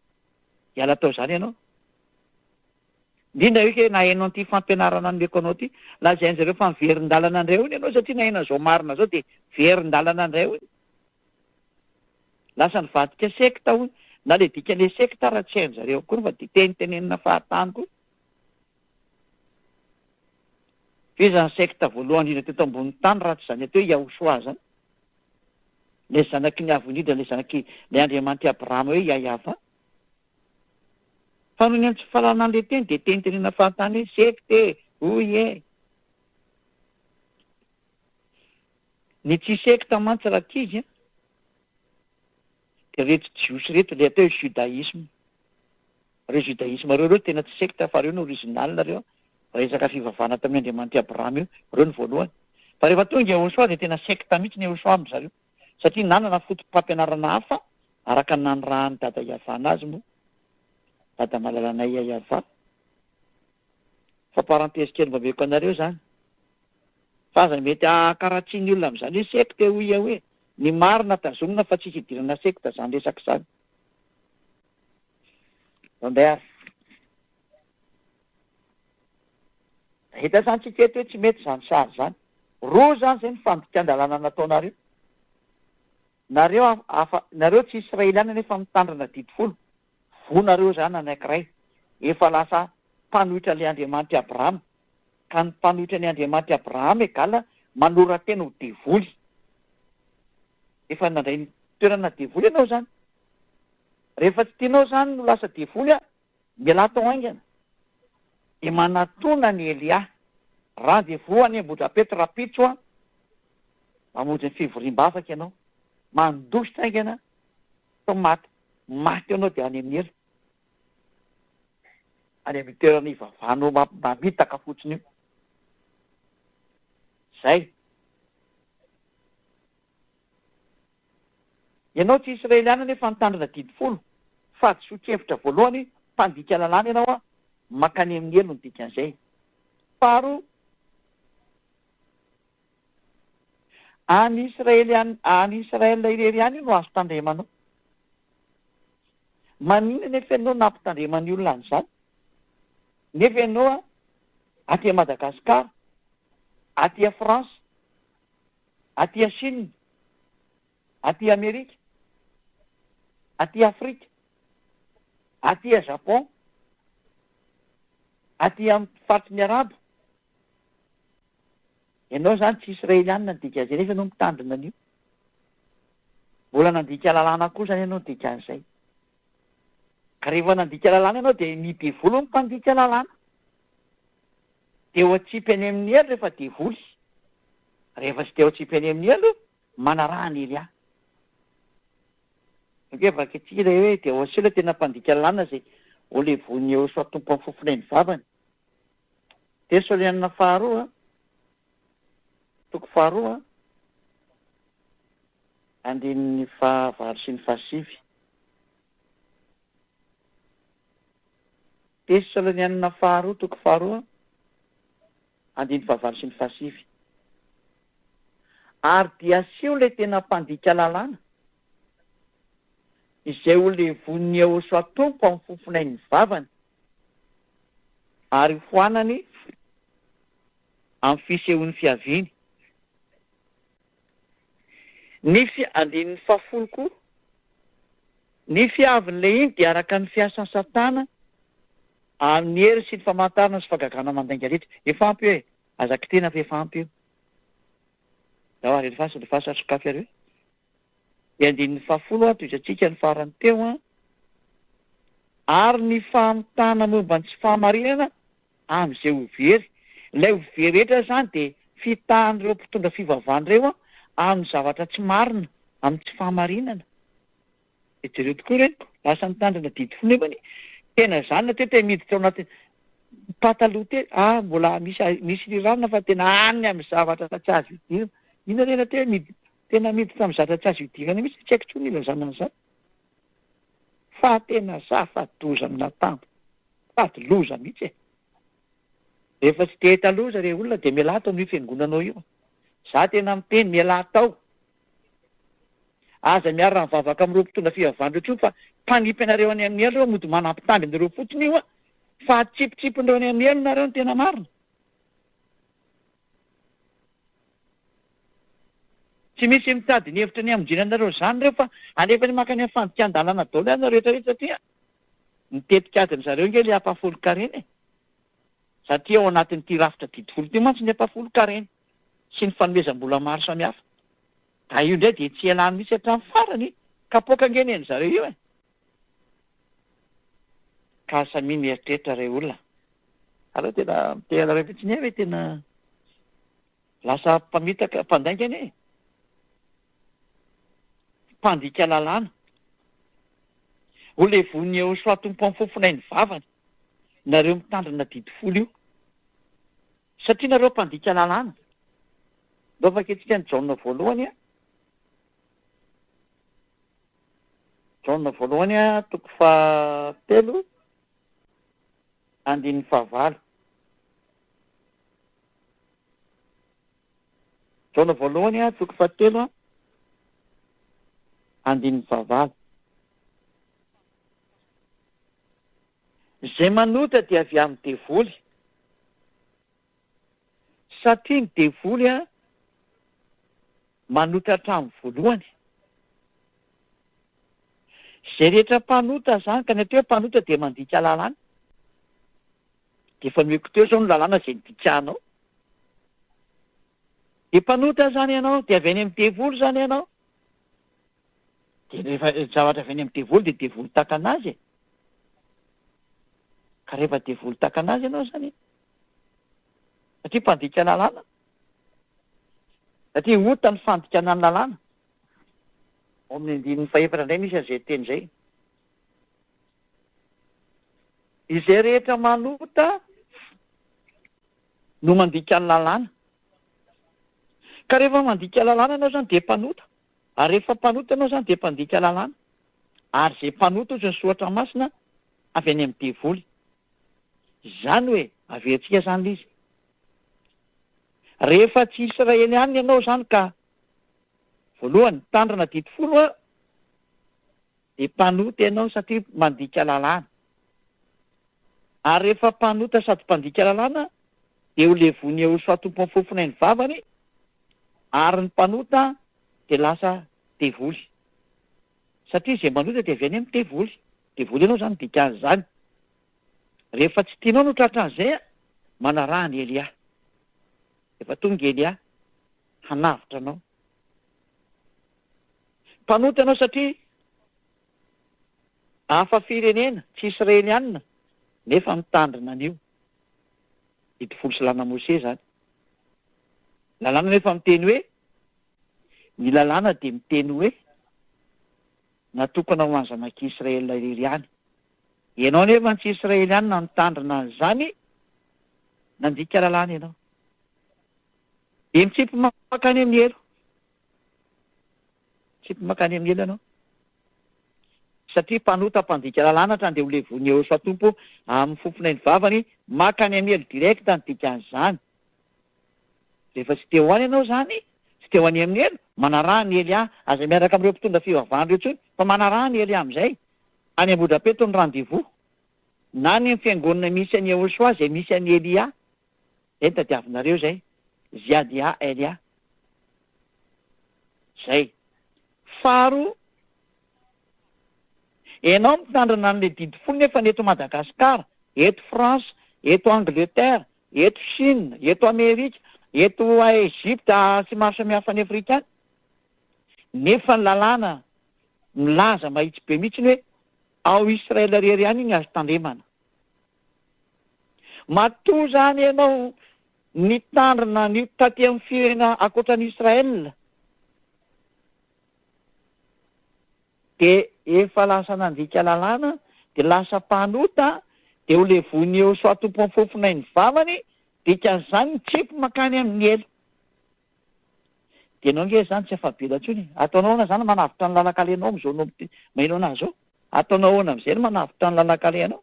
hiala tao izany ianao. Indrindra hoe kay naheno an'ity fampianarana nomeko anao ity, lazain-jareo fa miverin-dalana indray hono ianao satria naheno an'izao marina izao dia verin-dalana indray hono. Lasa nivadika sekta hono. Na le dikan'le sekta ara tsy hain-jareo akory fa dia tenitenenina fahatany koa. Fa iza ny sekta voalohany indrindra teto ambonin'ny tany raha tsy izany atao hoe Yahoshuah izany? Ilay zanaky ny Avo Indrindra, ilay zanaky ilay Andriamanitr'i Abrahama hoe Yahyahavah. Fa noho ny amin'ny tsy fahalalana an'ilay teny dia tenitenena fahatany hoe sekta e, hoy e. Ny tsy sekta mantsy rankizy an, dia ireto jiosy ireto, ilay atao hoe judaïsme. Ireo judaïsme ireo, ireo tena tsy sekta fa ireo no original ireo, resaka fivavahana tamin'ny Andriamanitr'i Abrahama io, ireo no voalohany. Fa rehefa tonga i Yahoshuah dia tena sekta mihitsy ny Yahoshuah amin-dry zareo, satria nanana foto-pampianarana hafa araka ny nanirahan'i Dada Yavana azy moa, Dada malalanay Yavah. Fa parenthèse kely mba omeko anareo zany. Fa aza mety hahakaratsihy ny olona amin'izany hoe secte hoy aho hoe ny marina tazomina fa tsisy idirana secte zany resaka zany. Mandeha ary. Hita zany tsika eto hoe tsy mety zany sary zany. Roa zany zay ny fandikan-dalàna nataonareo. Nareo afa nareo tsy israeliana nefa mitandrina didy folo. Voa nareo zany anankiray efa lasa mpanohitra le Andriamanitr'i Abrahama. Ka ny mpanohitra ny Andriamanitr'i Abrahama egal manora-tena ho devoly. Efa nandray ny toerana devoly ianao zany. Rehefa tsy tianao zany no lasa devoly a, mialà tao haingana. Dia manatona an'i Elia. Rendez-vous any Ambohidrapeto rahampitso a, mamonjy ny fivoriam-bavaka ianao. Mandositra haingana sao maty maty eo ianao dia any amin'ny helo. Any amin'ny toerana ivavahanao mamitaka fotsiny io. Zay. Ianao tsy Israeliana nefa nitandrina didy folo, fahadisoan-kevitra voalohany, mpandika lalàna ianao an, mankany amin'ny helo ny dikan'izay. Faharoa, any Israely any, any Israel irery ihany io no azo tandremanao. Maninona nefa ianao nampitandreman'ny olona an'izany? Nefa ianao an, aty Madagascar, aty France, Aty Chine, aty Amerika, aty Afrika, aty Japon, aty amin'ny faritry ny Arabo. Ianao izany tsy Israelianina ny dikan'izay nefa ianao mitandrina an'io. Mbola nandika lalàna koa izany ianao ny dikan'izay. Ka rehefa nandika lalàna ianao dia ny devoly no mpandika lalàna. Dia ho atsipy any amin'ny helo rehefa devoly. Rehefa tsy te ho atsipy any amin'ny helo, manaraha an'i Elia. Ok, vakintsika ilay hoe dia Hosea ilay tena mpandika lalàna izay holevonin'i Yehosua Tompo amin'ny fofonain'ny vavany. Tesalonianina faharoa, toko faharoa, andininy fahavalo sy ny fahasivy. Tesalonianina faharoa toko faharoa andininy fahavalo sy ny fahasivy. Ary dia asio ilay tena mpandika lalàna, izay ho levonin'i Yehosua Tompo amin'ny fofonain'ny vavany, ary hofoanany amin'ny fisehoan'ny fiaviany. Ny fi, andininy fahafolo koa. Ny fiavin'ilay iny dia araka ny fiasan'i Satana amin'ny hery sy ny famantarana sy fahagagana mandainga rehetra. Efa ampy io e! Aza kitihina fa efa ampy io. Ndao ary alefaso, alefaso ary sokafy ary hoe. Ny andininy fahafolo an, tohizantsika ny farany teo an. Ary ny famitana momba ny tsy fahamarinana amin'izay ho very. Ilay ho very rehetra izany dia fitahan'ireo mpitondra fivavahana ireo amin'ny zavatra tsy marina, amin'ny tsy fahamarinana. Dia jereo tokoa re, lasa nitandrina didy fo nefany tena izany na teo te miditra ao anaty pataloha te, ah mbola misy misy riranina fa tena any amin'ny zavatra tsy azo idirana. Inona re na teo mid, tena miditra amin'ny zavatra tsy azo idirana mihitsy, tsy haiko intsony ilazana an'izany. Fa tena zava-doza amin'atambo. Sady loza mihitsy e! Rehefa tsy te hahita loza re olona dia mialà ato amin'io fiangonanao io. Za tena miteny, mialà tao. Aza miara mivavaka amin'ireo mpitondra fivavahana ireo intsony fa mpanipy anareo any amin'ny helo ireo, mody manampitamby anareo fotsiny io an! Fa atsipitsipin'ireo any amin'ny helo nareo ny tena marina. Tsy misy mitady ny hevitra ny hamonjena anareo izany ireo fa alefany mankany amin'ny fandikan-dalàna daholo ianareo rehetra rehetra satria ny tetik'adin-dry zareo ange ilay ampahafolon-karena e! Satria ao anatin'ity rafitra didy folo ity mantsy ny ampahafolon-karena sy ny fanomezam-bola maro samihafa. Ka io indray dia tsy ialany mihitsy hatramin'ny farany. Kapoaka ange ny an-dry zareo io e! Ka samia mieritreritra rey olona. Aleo tena miteny anareo fotsiny aho hoe tena lasa mpamitaka, mpandainga anie e. Mpandika lalàna. Ho levonin'i Yehosua Tompo amin'ny fofonay ny vavany, nareo mitandrina didy folo io. Satria nareo mpandika lalàna. Ndao vakintsika ny Jaona voalohany a. Jaona voalohany toko fahatelo andininy fahavalo. Jaona voalohany toko fahatelo andininy fahavalo. Izay manota dia avy amin'ny devoly. Satria ny devoly manota hatramin'ny voalohany. Izay rehetra mpanota izany, ka ny atao hoe mpanota dia mandika lalàna. Dia efa nomeko teo izao ny lalàna izay nidikanao. Dia mpanota izany ianao, dia avy any amin'ny devoly izany ianao. Dia rehefa zavatra avy any amin'ny devoly dia devoly tahaka an'azy e. Ka rehefa devoly tahaka an'azy ianao izany, satria mpandika lalàna, satria ota ny fandikana ny lalàna. Ao amin'ny andininy fahefatra indray misy an'izay teny izay. Izay rehetra manota no mandika ny lalàna. Ka rehefa mandika lalàna ianao izany dia mpanota. Ary rehefa mpanota ianao izany dia mpandika lalàna. Ary izay mpanota hozy ny soratra masina avy any amin'ny devoly. Izany hoe averintsika izany ilay izy. Rehefa tsy Israelianina ianao izany ka voalohany mitandrina didy folo an, dia mpanota ianao satria mandika lalàna. Ary rehefa mpanota sady mpandika lalàna dia ho levon'i Yehosua Tompon'ny fofonay ny vavany, ary ny mpanota dia lasa devoly. Satria izay manota dia avy any amin'ny devoly. Devoly ianao izany dikan'izany. Rehefa tsy tianao no tratran'izay, manaraha an'i Elia. Efa tonga i Elia hanavotra anao. Mpanota ianao satria hafa firenena, tsy Israelianina, nefa mitandrina an'io didy folo sy lalàna Mose izany. Lalàna nefa miteny hoe, ny lalàna dia miteny hoe natokana ho an'ny zanak'i Israel irery ihany. Ianao nefa tsy Israelianina nitandrina an'izany, nandika lalàna ianao. Dia mitsipy mankany amin'ny helo. Mitsipy mankany amin'ny helo ianao. Satria mpanota mpandika lalàna hatrany dia ho levon'i Yehosua Tompo amin'ny fofon'ain'ny vavany mankany amin'ny helo direct ny dikan'izany. Rehefa tsy te ho any ianao izany, tsy te ho any amin'ny helo, manaraha an'i Elia. Aza miaraka amin'ireo mpitondra fivavahana ireo intsony, fa manaraha an'i Elia amin'izay. Any Ambohidrapeto ny rendez-vous. Na any amin'ny fiangonana misy an'i Yehosua izay misy an'i Elia. Zay no tadiavinareo zay. Ziadia Elia. Zay. Faharoa, enao mitandrina an'le didy folo nefa ny eto Madagascar, eto France, eto Angleterre, eto Chine, eto Amerika, eto Egypte sy maro samihafa any Afrika any, nefa ny lalàna milaza mahitsy be mihitsy hoe ao Israel irery ihany iny azo tandremana. Matoa izany ianao nitandrina an'io taty amin'ny firenena ankoatra an'i Israel, dia efa lasa nandika lalàna, dia lasa mpanota, dia ho levoin'i Yehosua Tompon'ny fofonay ny vavany, dikan'izany mitsipy mankany amin'ny helo. Dia ianao ange izany tsy afa-bela intsony e! Ataonao ahoana izany manavotra ny lalan-kalehanao amin'izao anao maheno an'azy izao? Ataonao ahoana amin'izay ny manavotra ny lalan-kalehanao?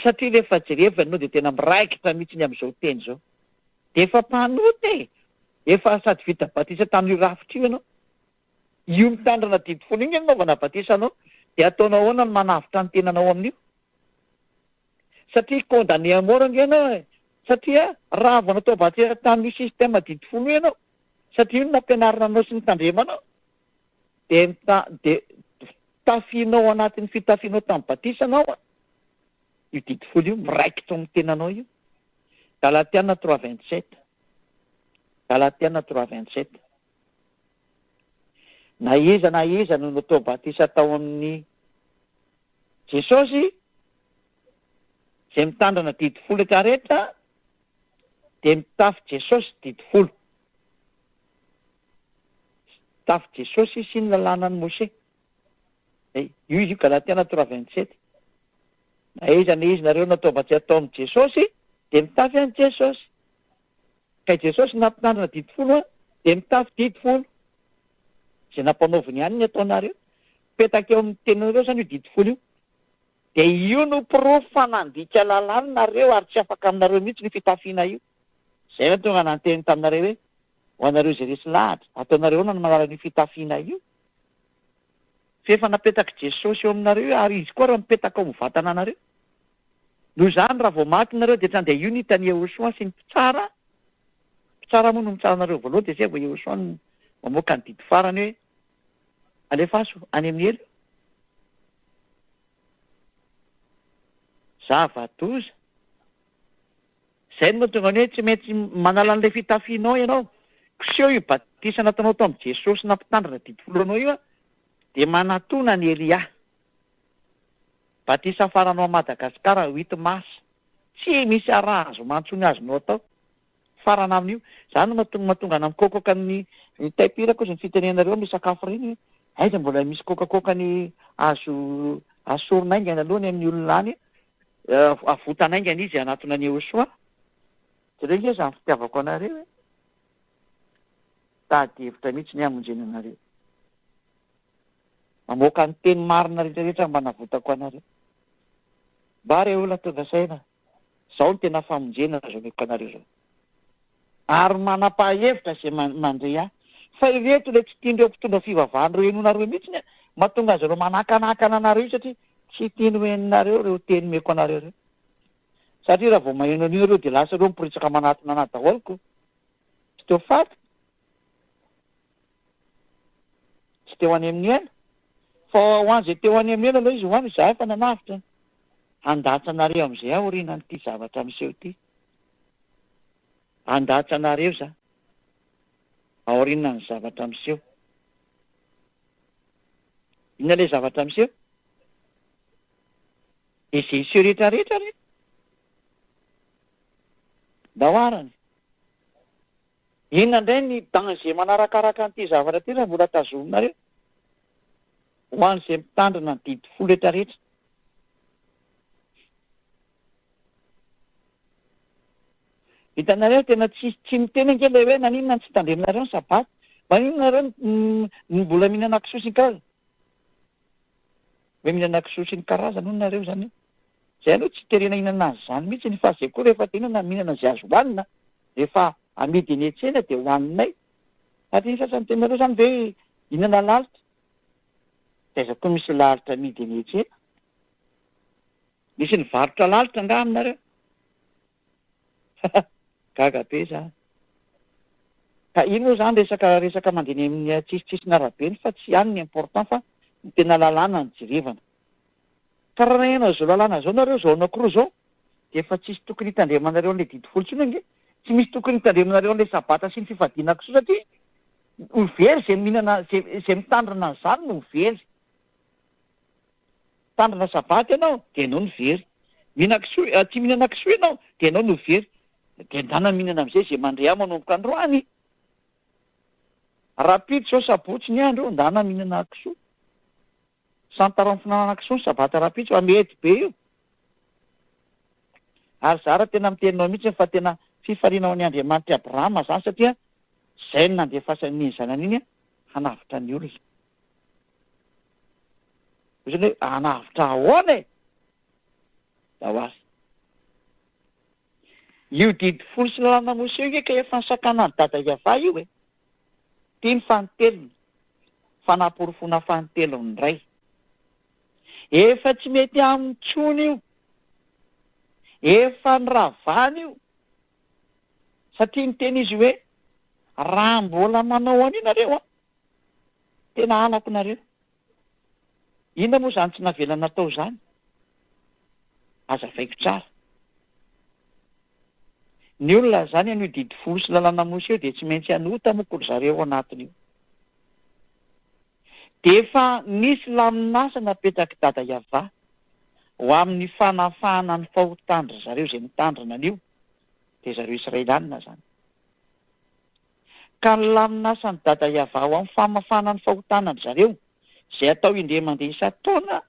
Satria rehefa jerevana ianao dia tena miraikitra mihitsy ny amin'izao teny izao. Dia efa mpanota e! Efa sady vita batisa tamin'io rafitra io ianao. Io mitandrina didy folo io nge no nanaovana batisa anao. Dia ataonao ahoana ny manavotra ny tenanao amin'io? Satria condamné à mort ange ianao e! Satria raha vao natao batisa tamin'io système didy folo io ianao, satria io no nampianarina anao sy nitandremanao, dia mita dia tafianao ao anatin'ny fitafianao tamin'ny batisa anao an, io didy folo io, miraikitra ao amin'ny tenanao io. Galatiana 3:27 Galatiana 3:27 Na iza na iza no natao batisa tao amin'ny Jesosy, izay mitandrina didy folo rehetra rehetra dia mitafy Jesosy didy folo. Mitafy Jesosy sy ny lalànan'i Mose. Io izy io Galatiana 3:27. Na iza na iza nareo natao batisa tao amin'i Jesosy dia mitafy an'i Jesosy. Ka i Jesosy nampitandrina didy folo dia mitafy didy folo. Izay nampanaoviny ihany ny ataonareo. Mipetaka eo amin'ny tenanareo izany io didy folo io. Dia io no porofo fa nandika lalàna nareo ary tsy afaka aminareo mihitsy io fitafiana io. Izay no tonga nanteny taminareo hoe, ho anareo izay resy lahatra, ataonareo ahoana no manala an'io fitafiana io? F'efa napetrak'i Jesosy eo aminareo io ary Izy koa ary mipetaka ao amin'ny vatana anareo. Noho izany raha vao maty nareo dia tsy andeha io ny hitan'i Yehosoa sy ny mpitsara, mpitsara moa no mitsara anareo voalohany dia izay vao Yehosoa no mamoaka ny didy farany hoe alefaso any amin'ny helo io. Zava-doza. Izay no mahatonga ny hoe tsy maintsy manala an'ilay fitafianao ianao. Koseho io batisa nataonao tao amin'i Jesosy nampitandrina didy folo anao io dia manatona an'i Elia. Batisa farany ao Madagascar huit mars. Tsy misy arrangement intsony azonao atao. Farana amin'io. Zany no mahatonga mahatonga ana mikokoka ny ny taim-pirako ozy ny fitenenareo amin'ny sakafo ireny hoe aiza mbola misy kokakoka ny azo asorina haingana aloha ny amin'ny olona any avotana haingana izy hanatona an'i Yehosoa. Jereo nge izany fitiavako anareo e. Tady hevitra mihitsy ny hamonjena anareo. Mamoaka ny teny marina rehetra rehetra mba navotako anareo. Mba re olona tonga saina. Zao no tena famonjena zao omeko anareo zao. Ary manapahevitra izay mandre ahy. Fa ireto ilay tsy tian'ireo mpitondra fivavahana ireo henoinareo mihitsy ny mahatonga azy ireo manakanakana anareo io satria tsy tiany ho henonareo ireo teny omeko anareo ireo. Satria raha vao maheno an'io nareo dia lasa ireo miporitsaka manatona anah daholo ko. Tsy teo faty. Tsy teo any amin'ny helo. Fa ho an'izay teo any amin'ny helo aloha izy ho any, izaho efa nanavotra. Handatsa anareo amin'izay aho aorianan'ity zavatra miseho ity. Handatsa anareo za. Aorianan'ny zavatra miseho. Inona ilay zavatra miseho? Izay hiseho rehetra rehetra re. Ndao arany. Inona indray ny danger manarakaraka an'ity zavatra ity raha mbola tazominareo? Ho an'izay mitandrina ny didy folo rehetra rehetra. Hitanareo tena tsy tsy miteny ange ilay hoe naninona no tsy tandreminareo ny sabata? Maninona nareo no mbola mihinana kisoa sy ny karazany? Hoe mihinana kisoa sy ny karazany hono nareo izany eo. Zay aloha tsy terena hihinana an'izany mihitsy fa zay koa rehefa te hihinana mihinana izay azo hohanina. Rehefa amidy eny an-tsena dia hohaninay. Satria ny sasany teninareo izany ve hihinana lalitra? Dia aiza koa misy lalitra amidy eny an-tsena? Misy nivarotra lalitra angaha aminareo? Gaga be za. Ka iny moa zany resaka resaka mandeha eny amin'ny tsisitsisiny arabe eny fa tsy any ny important fa ny tena lalàna no jerevana. Ka raha naheno an'izao lalàna izao nareo zao anakiroa izao dia efa tsisy tokony hitandremanareo an'ilay didy folo intsony ange. Tsy misy tokony hitandremanareo an'ilay sabata sy ny fifadiana kisoa satria ho very izay mihinana izay izay mitandrina an'izany no ho very. Mitandrina sabata ianao dia ianao no very. Mihinan-kisoa, tsy mihinana kisoa ianao dia ianao no very. Dia ndana mihinana amin'izay izay mandre ahy manomboka androany. Rahampitso izao sabotsy ny andro, ndana mihinana kisoa. Santaro amin'ny fihinanana kisoa ny sabata rahampitso fa mety be io. Ary za raha tena miteny anao mihitsy fa tena fifaliana ho an'i Andriamanitr'i Abrahama izany satria izay no nandefasany iny zanany iny hanavotra ny olona. Hoy zany hoe hanavotra ahoana e? Zao ary. Io didy folo sy lalàna Moseo io nge ka efa nisakanan'i Dada Yavah io e. Ity ny fanintelony, fanaporofoana fanintelony indray. Efa tsy mety aminy intsony io. Efa noravana io satria niteny izy hoe raha mbola manao an'io nareo an, tena halako nareo. Inona moa izany tsy navela natao izany? Azavaiko tsara. Ny olona izany an'io didy folo sy lalàna Mosesy io dia tsy maintsy hanota moko ry zareo ao anatin'io. Dia efa nisy lamin'asa napetrak'i Dada Yavah ho amin'ny fanafahana ny fahotan-dry zareo izay mitandrina an'io, dia zareo Israelianina izany. Ka ny lamin'asan'i Dada Yavah ho amin'ny famafana ny fahotana an-dry zareo, izay atao indray mandeha isan-taona,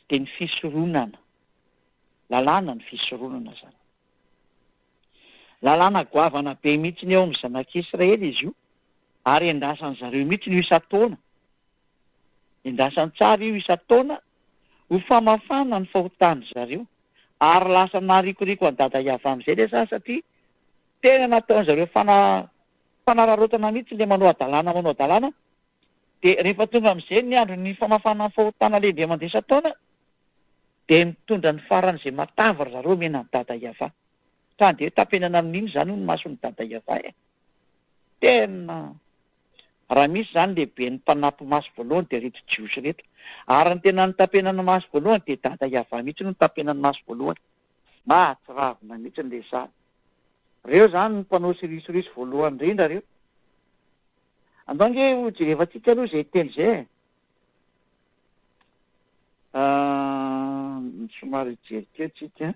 dia ny fisoronana. Lalàna ny fisoronana izany. Lalàna goavana be mihitsy eo amin'ny zanak'Israely izy io, ary endasan-dry zareo mihitsy io isan-taona. Endasany tsara io isan-taona ho famafana ny fahotan-dry zareo. Ary lasa naharikoriko an'i Dada Yavah amin'izay ilay za satria tena nataon-dry zareo fana fanararaotana mihitsy ilay manao hadalana manao hadalana. Dia rehefa tonga amin'izay ny andron'ny famafana ny fahotana ilay indray mandeha isan-taona dia mitondra ny faran'izay matavy ry zareo omena an'i Dada Yavah. Ka andeha tapenana amin'iny izany hono ny mason'i Dada Yavah e! Tena Raha misy izany lehiben'ny mpanampy maso voalohany dia ireto Jiosy ireto. Ary ny tena nitapenany maso voalohany dia Dada Yavah mihitsy no nitapenany maso voalohany. Mahatsiravina mihitsy ny resahana. Ireo izany no mpanao sirisoriso voalohany indrindra ireo. Andao ange ho jerevantsika aloha izay teny izay e. Somary hijery kely tsika.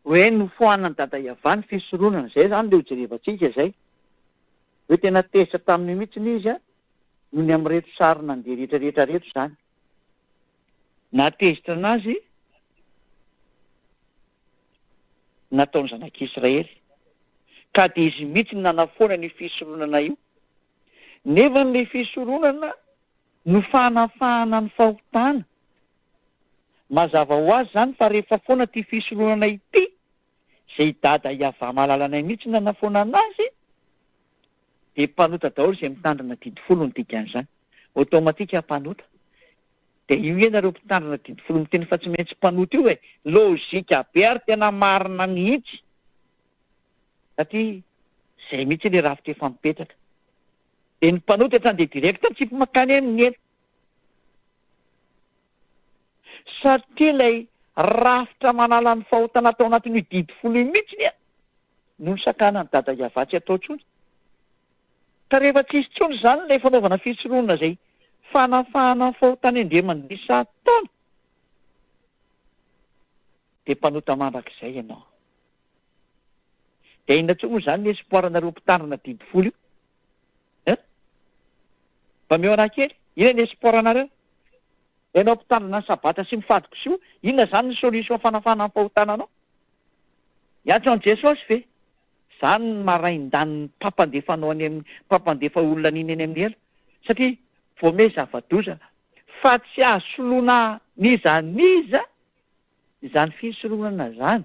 Hoe nofoanan'i Dada Yavah ny fisoronana, izay izany ilay hojerevantsika izay. Hoe tena tezitra tamin'io mihitsiny izy noho ny amin'ireto sary nandeha rehetra rehetra ireto izany. Nahatezitra anazy ny nataon'ny zanak'Israely. Ka dia izy mihitsy no nanafoana an'io fisoronana io. Nefa ilay fisoronana no fanafahana ny fahotana. Mazava ho azy izany fa rehefa foana ity fisoronana ity, izay i Dada Yavah malalanay mihitsy no nanafoana anazy, dia mpanota daholo izay mitandrina didy folo ny dikan'izany. Automatique mpanota. Dia io nge nareo mpitandrina didy folo miteny fa tsy maintsy mpanota io e! Logique be ary tena marina mihitsy. Satria izay mihitsy ilay rafitra efa mipetraka. Dia ny mpanota efa andeha direct mitsipy makany amin'ny helo. Satria ilay rafitra manala ny fahotana tao anatin'io didy folo io mihitsy anie no nisakanan'i Dada Yavah tsy atao intsony. Ka rehefa tsy hisy intsony izany ilay fanaovana fisoronana izay fanafahana ny fahotana indray mandeha isan-taona dia mpanota mandrakizay ianao. Dia inona intsony moa izany ny espoir-nareo mpitandrina didy folo io? Hein? Mba omeo anah kely, inona ny espoir-nareo? Ianao mpitandrina ny sabata sy mifady kisoa, inona izany ny solution fanafahana ny fahotana anao? Hiantso an'i Jesosy ve? Izany ny marain-danin'ny mpampandefa anao any amin'ny mpampandefa olona an'iny any amin'ny helo. Satria voamehy zava-doza fa tsy azo soloina n'iza n'iza Izany fisoronana izany,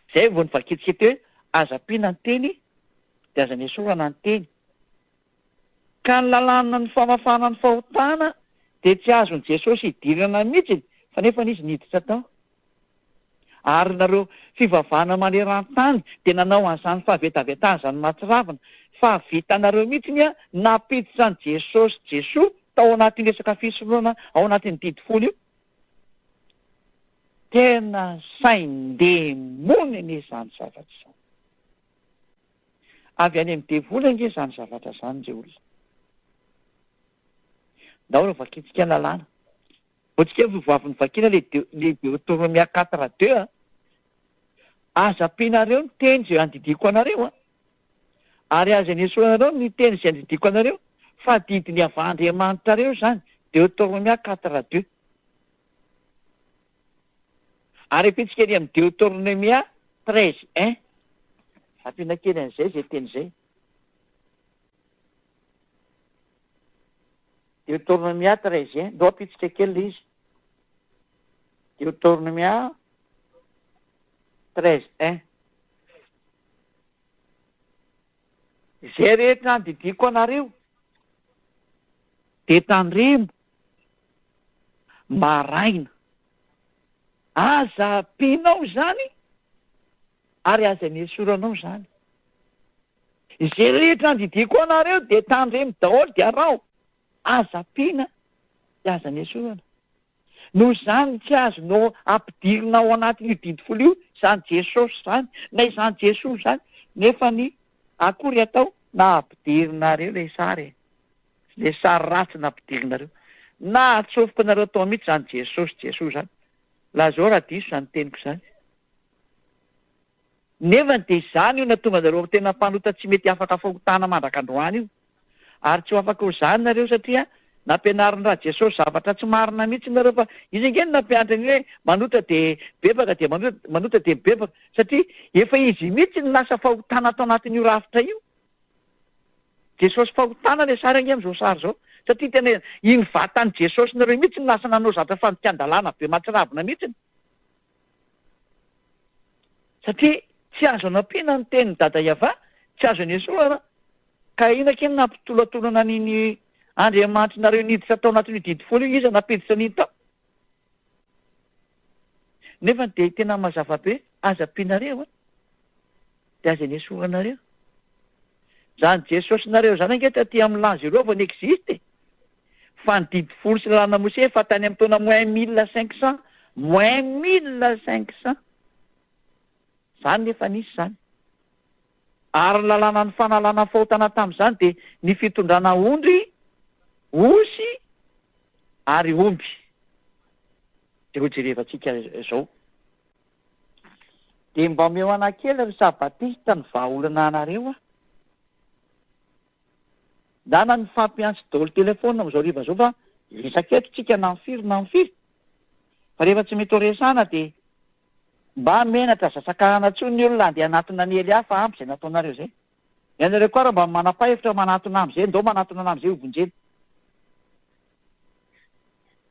izay vao novakintsika teo hoe aza ampiana ny teny dia aza nesorana ny teny. Ka ny lalànan'ny famafana ny fahotana dia tsy azon'i Jesosy hidirana mihitsy fa nefa izy niditra tao. Ary nareo fivavahana maneran-tany dia nanao an'izany fahavetavetana izany mahatsiravina fa vitanareo mihitsy ny nampiditra an'i Jesosy Jesoa tao anatin'ny resaka fisoronana ao anatin'ny didy folo io. Tena sain-demony anie izany zavatra izany. Avy any amin'ny devoly ange izany zavatra izany ry olona. Ndao raha vakintsika ny lalàna. Vao tsika vao avy novakiana le le Deuteronomia 4 2 a. Aza ampianareo ny teny izay andidiako anareo a. Ary aza anesoanareo ny teny izay andidiako anareo, fa didin'i Yavah Andriamanitrareo izany, Deotornomia 4 2. Ary ampiantsika ery amin'ny Deotornomia 13 1. Ampiana kely an'izay izay teny izay. Deotornomia 13 1. Ndao ampiantsika kely ilay izy. Deotornomia 13 1. Izay rehetra andidiako anareo, dia tandremo. Maraina. Aza ampianao izany ary aza anesoranao izany. Izay rehetra andidiako anareo dia tandremo daholo dia araho. Aza ampiana dia aza anesorana. Noho izany tsy azonao ampidirina ao anatin'io didy folo io izany Jesosy izany na izany Jesoa izany nefa ny akory atao na ampidirinareo ilay sary e! Ilay sary ratsy nampidirinareo na atsofoka nareo tao mihitsy izany Jesosy Jesoa izany. Lazao raha diso izany teniko izany. Nefa dia izany io nahatonga anareo ho tena mpanota tsy mety afaka fahotana mandrak'androany io. Ary tsy ho afaka ho izany nareo satria nampianarin'i Rajesosy zavatra tsy marina mihitsy nareo fa izy ange no nampianatra ny hoe manota dia bebaka dia manota manota dia mibebaka satria efa izy mihitsy no lasa fahotana ato anatin'io rafitra io. Jesosy fahotana le sary ange amizao sary zao satria tena iny vatan'i Jesosy nareo mihitsy no lasa nanao zatra fandikan-dalàna be mahatsiravina mihitsiny. Satria tsy azo anampiana ny tenin'i Dada Yavah, tsy azo anesorana, ka inona kay no nampitolatolana an'iny Andriamanitrinareo niditra tao anatin'io didy folo io, iza nampiditra an'iny tao? Nefa dia tena mazava be, aza ampianareo an, dia aza anesoranareo. Zany Jesosinareo zany ange taty amin'ny l'an zero vao ni-existe e! Fa ny didy folo sy lalàna Mosesy efa tany amin'ny taona moins 1500, moins 1500, zany efa nisy zany. Ary ny lalàna ny fanalana ny fahotana tamin'izany dia ny fitondrana ondry, osy ary omby. Dia ho jerevantsika izao. Dia mba omeo anah kely ry sabatista ny vahaolana anareo a! Ndana mifampiantso daholo telephone amin'izao hariva izao fa hiresaka eto tsika na amin'ny firy na amin'ny firy fa rehefa tsy mety ho resahana dia mba menatra aza sakahana intsony ny olona handeha hanatona an'i Elia fa ampy izay nataonareo izay. Ianareo koa ary mba manapahefitra manatona amin'izay ndao manatona ana amin'izay hovonjena.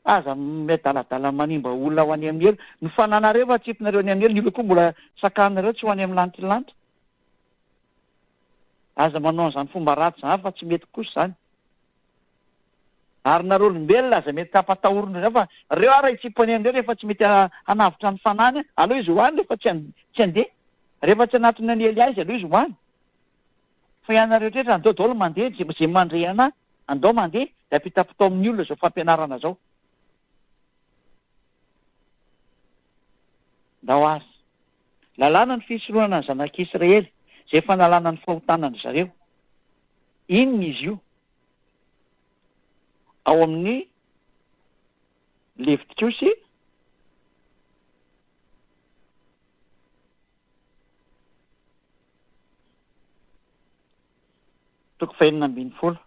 Aza miadaladala manimba olona ho any amin'ny helo. Ny fananareo fa atsipinareo any amin'ny helo, ny olona koa mbola sakaninareo tsy ho any amin'ny lanitry ny lanitra. Aza manao an'izany fomba ratsy izany fa tsy mety kosa izany. Ary nareo olombelona aza mety ampatahorina izany fa reo ara hitsipany an'ireo rehefa tsy mety hanavotra ny fanahiny, aleo izy ho any rehefa tsy tsy handeha. Rehefa tsy hanatona an'i Elia izy aleo izy ho any. Fa ianareo rehetra andao daholo mandeha, izay mandre anah andao mandeha dia ampitapitao amin'ny olona izao fampianarana izao. Ndao ary. Lalàna ny fisoronana ny zanak'Israely, izay fanalana ny fahotana-ndry zareo. Inona izy io? Ao amin'ny Levitikosy toko fahenina ambin'ny folo.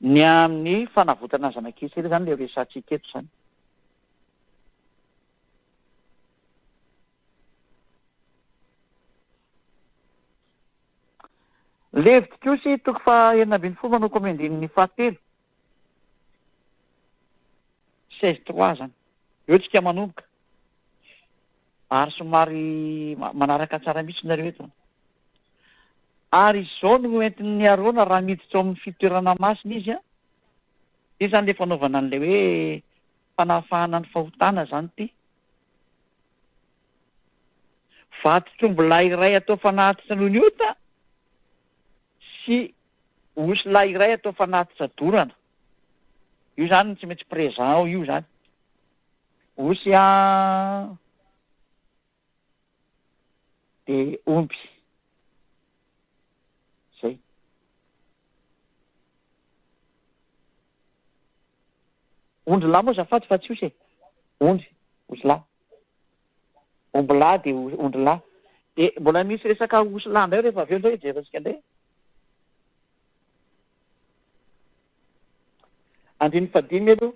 Ny amin'ny fanavotana ny zanak'Israely izany ilay resahantsika eto izany. Levitikosy toko faha 16 manomboka amin'ny andininy fahatelo. 16 trois zany. Eo tsika manomboka. Ary somary manaraka tsara mihitsy nareo eto. Ary izao no hoentin'i Arona raha miditra ao amin'ny fitoerana masina izy an. Ity zany le fanaovana an'ilay hoe fanafahana ny fahotana zany ity. Vatotr'ombilahy iray atao fanatitra noho ny ota sy osilahy iray atao fanatitra dorana. Io zany no tsy maintsy présent ao io zany. Osy an de omby. Zay. Ondry lahy moa azafady fa tsy osy e. Ondry, osy lahy. Omby lahy dia ondry lahy. Dia mbola misy resaka osy lahy indray rehefa avy eo indray jerentsika indray. Andininy fahadimy aloha.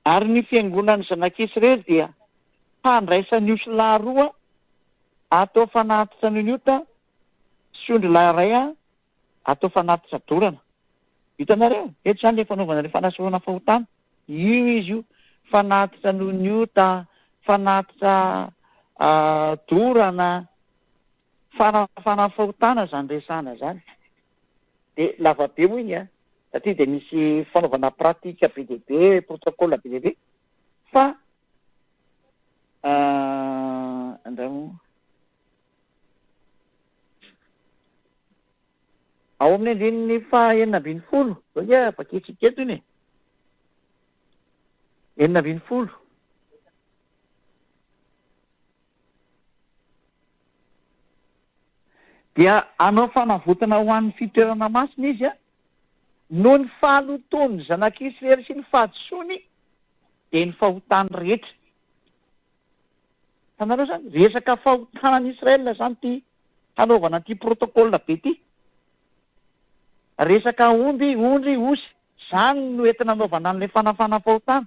Ary ny fiangonan'ny zanak'Israely dia handraisan'ny osy lahy roa atao fanatitra noho ny ota sy ondry lahy iray atao fanatitra dorana. Hitanareo? Eto izany ilay fanaovana ilay fanasohana fahotana. Io izy io, fanatitra noho ny ota, fanatitra dorana, fanafana fahotana izany resahana izany. Dia lavabe moa iny an! Satria dia misy fanaovana pratique be dia be, protocole be dia be fa andramo ao amin'ny andininy faha 16, zao nge vakintsika eto iny e, 16. Dia hanao fanavotana ho an'ny fitoerana masina izy, noho ny fahalotoan'ny zanak'Israely sy ny fahadisoany, dia ny fahotany rehetra. Hitanareo izany? Resaka fahotana an'i Israel izany ity hanaovana an'ity protocole be ity. Resaka omby, ondry, osy, izany no entina hanaovana an'ilay fanafana fahotana.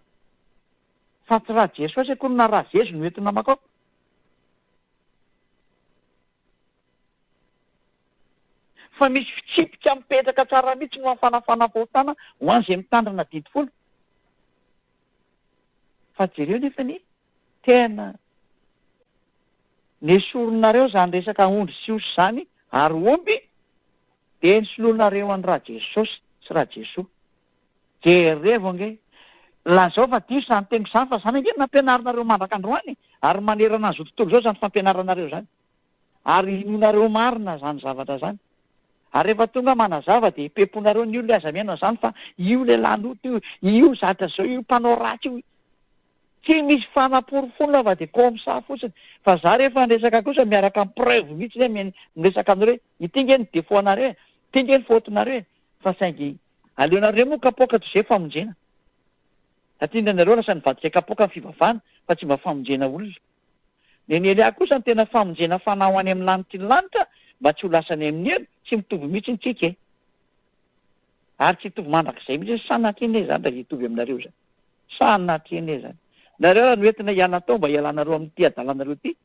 Fa tsy raha Jesosy akory na raha Zezo no entina makao. Fa misy fitsipika mipetraka tsara mihitsy no hafanafana fahotana ho an'izay mitandrina didy folo. Fa jereo nefa anie, tena nesorinareo izany resaka ondry sy osy izany ary omby dia nosoloinareo an'i Rajesosy sy Rajesoa. Jerevo ange! Lazao fa diso izany teniko izany fa izany ange no nampianarinareo mandraka androany e! Ary manerana an'izao tontolo izao izany fampianaranareo izany. Ary inoanareo marina izany zavatra izany. Ary rehefa tonga aho manazava dia peponareo ny olona aza mihaino an'izany fa io ilay laloto io, io zatra izao io, mpanao ratsy io. Tsy misy fanaporofoana fa dia comme ça fotsiny. Fa za rehefa niresaka kosa miaraka amin'ny preuve mihitsy aho miresaka aminareo hoe ity nge ny défaut anareo e, ity nge ny faute nareo e. Fa saingy Aleonareo moa kapoaka toy izay famonjena. Satria ny anareo lasa nivadika kapoaka ny fivavahana fa tsy mba famonjena olona. Ny an'i Elia kosa no tena famonjena fanahy ho any amin'ny lanitry ny lanitra mba tsy ho lasa any amin'ny helo, tsy mitovy mihitsy ny tsika e. Ary tsy hitovy mandrakizay mihitsy, sanatria anie izany raha hitovy aminareo izany. Sanatria anie izany. Nareo raha noentina hiala tao mba hialanareo amin'ity adalanareo ity.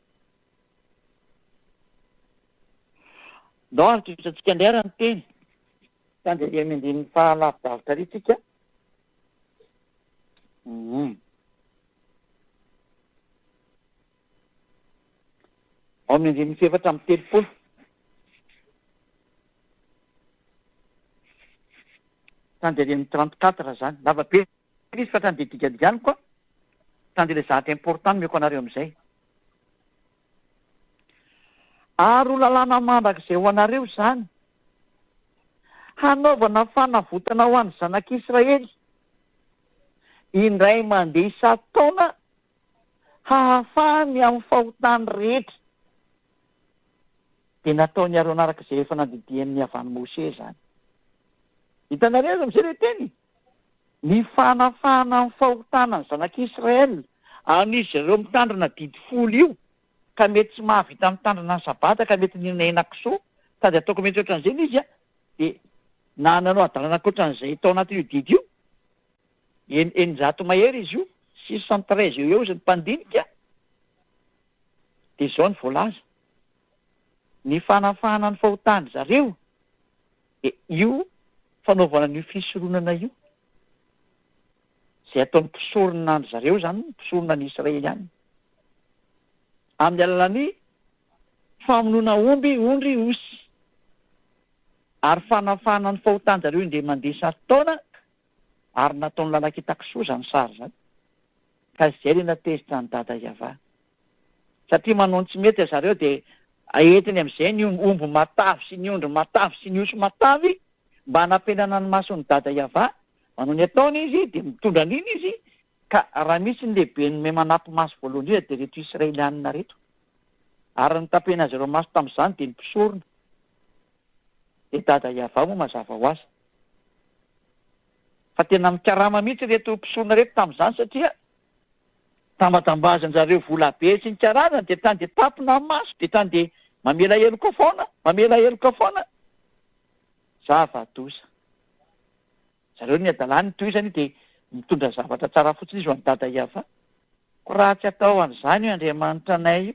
Ndao ary tohizantsika indray ary ny teny. Mitandry ery amin'ny andininy faha lavidavitra ery tsika. Hum. Ao amin'ny andininy faha 34. Mitandry ery amin'ny 34 zany. Lava be izy fa hatrany dia dikadikaniko a. Mitandry ilay zavatra important nomeko anareo amin'izay. Ary ho lalàna mandrakizay ho anareo izany, hanaovana fanavotana ho an'ny zanak'Israely, indray mandeha isan-taona, hahafahany amin'ny fahotany rehetra. Dia nataon'i Arona araka izay efa nandidian'ny havan'i Mosè izany. Hitanareo amin'izay ilay teny? Ny fanafahana amin'ny fahotana ny zanak'Israel amin'izy ireo mitandrina didy folo io ka mety tsy mahavita mitandrina ny sabata ka mety nihinana henakisoa sady ataoko mety ohatran'izay ilay izy a dia na nanao hadalana ankoatran'izay tao anatin'io didy io 600 mahery izy io 613 eo eo izy ny mpandinika dia izao ny voalaza ny fanafahana ny fahotan-dry zareo Dia io fanaovana an'io fisoronana io, izay ataon'ny mpisorona an-dry zareo izany, mpisorona an'i Israely any, amin'ny alalan'ny famonoana omby, ondry, osy, ary fanafahana ny fahotan-jareo indray mandeha isan-taona, ary nataon'i Lalakitakisoa izany sary izany. Ka izay ilay natezitra an'i Dada Yavah. Satria manao ny tsy mety zareo dia entiny amin'izay ny omby matavy sy ny ondry matavy sy ny osy matavy mba hanafenana ny mason'i Dada Yavah. Manao ny ataony izy dia mitondra an'iny izy ka raha misy ny lehiben'ny mahay manapy maso voalohany indrindra dia ireto Israelianina ireto. Ary ny nitapena azy ireo maso tamin'izany dia ny mpisorona. Dia Dada Yavah moa mazava ho azy. Fa tena mikarama mihitsy ireto mpisorona ireto tamin'izany satria Tambatambazan-jareo vola be sy ny karazany dia tany dia tapina maso dia tany dia mamela heloka foana, mamela heloka foana. Zava-doza. Zareo ny hadalany tohizany dia mitondra zavatra tsara fotsiny izy ho an'i Dada Yava. Ko raha tsy atao an'izany io Andriamanitra anay io.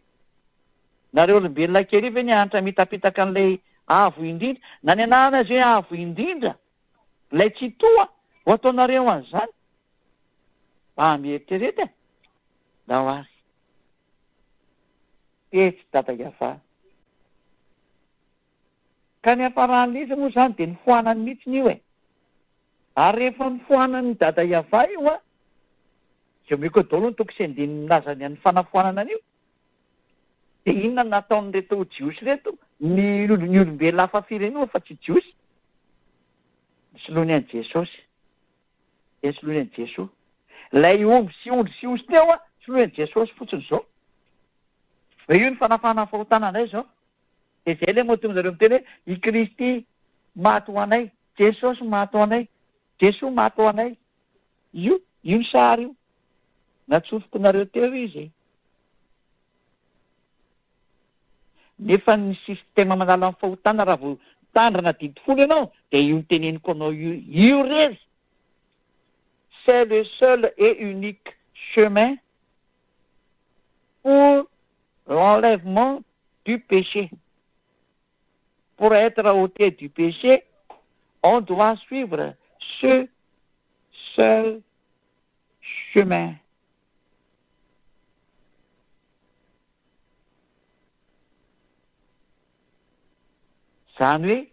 Nareo olombelona kely io ve ny hahantra mitapitaka an'ilay avo indrindra, na ny anarana aza hoe avo indrindra, ilay Tsitoha, ho ataonareo an'izany? Mba mieritrereta e! Ndao ary. Tetsy Dada Yava. Ka ny hafaran'ilay izy moa izany dia nofoanany mihitsiny io e! Ary rehefa nofoanan'i Dada Yavah io an, izay omeko eo daholo ny toko sy andininy milaza ny an'ny fanafoanana an'io, dia inona no nataon'ireto Jiosy ireto, ny ny olombelona hafa firenena fa tsy Jiosy? Nisoloany an'i Jesosy. Dia nisoloany an'i Jesoa. Ilay omby sy ondry sy osy teo an, soloiny an'i Jesosy fotsiny izao. Hoe io ny fanafahana ny fahotana indray izao. Dia izay ilay mahatonga zareo miteny hoe i Kristy maty ho anay, Jesosy maty ho anay, Jesoa maty ho anay. Io, io ny sary io. Natsofoko nareo teo izy e. Nefa ny système manala ny fahotana raha vao mitandrina didy folo ianao dia io noteneniko anao io, io irery. C'est le seul et unique chemin pour l'enlèvement du péché. Pour être ôté du péché, on doit suivre ce seul chemin. Izany hoe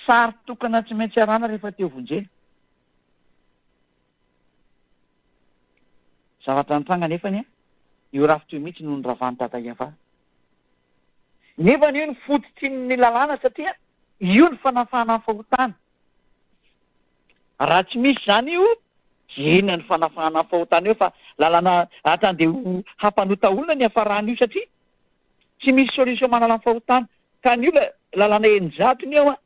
sary tokana tsy maintsy arahana rehefa te ho vonjena. Zavatra nitranga nefany an, io rafitra io mihitsy no noravan'i Dada Yavah. Nefany io no fototry ny lalàna satria io no fanafahana ny fahotana. Raha tsy misy izany io, dia inona no fanafahana ny fahotana eo fa lalàna hatrany dia ho hampanota olona ny hiafarany io satria tsy misy solution manala ny fahotana. Ka an'io lalàna 600 io an,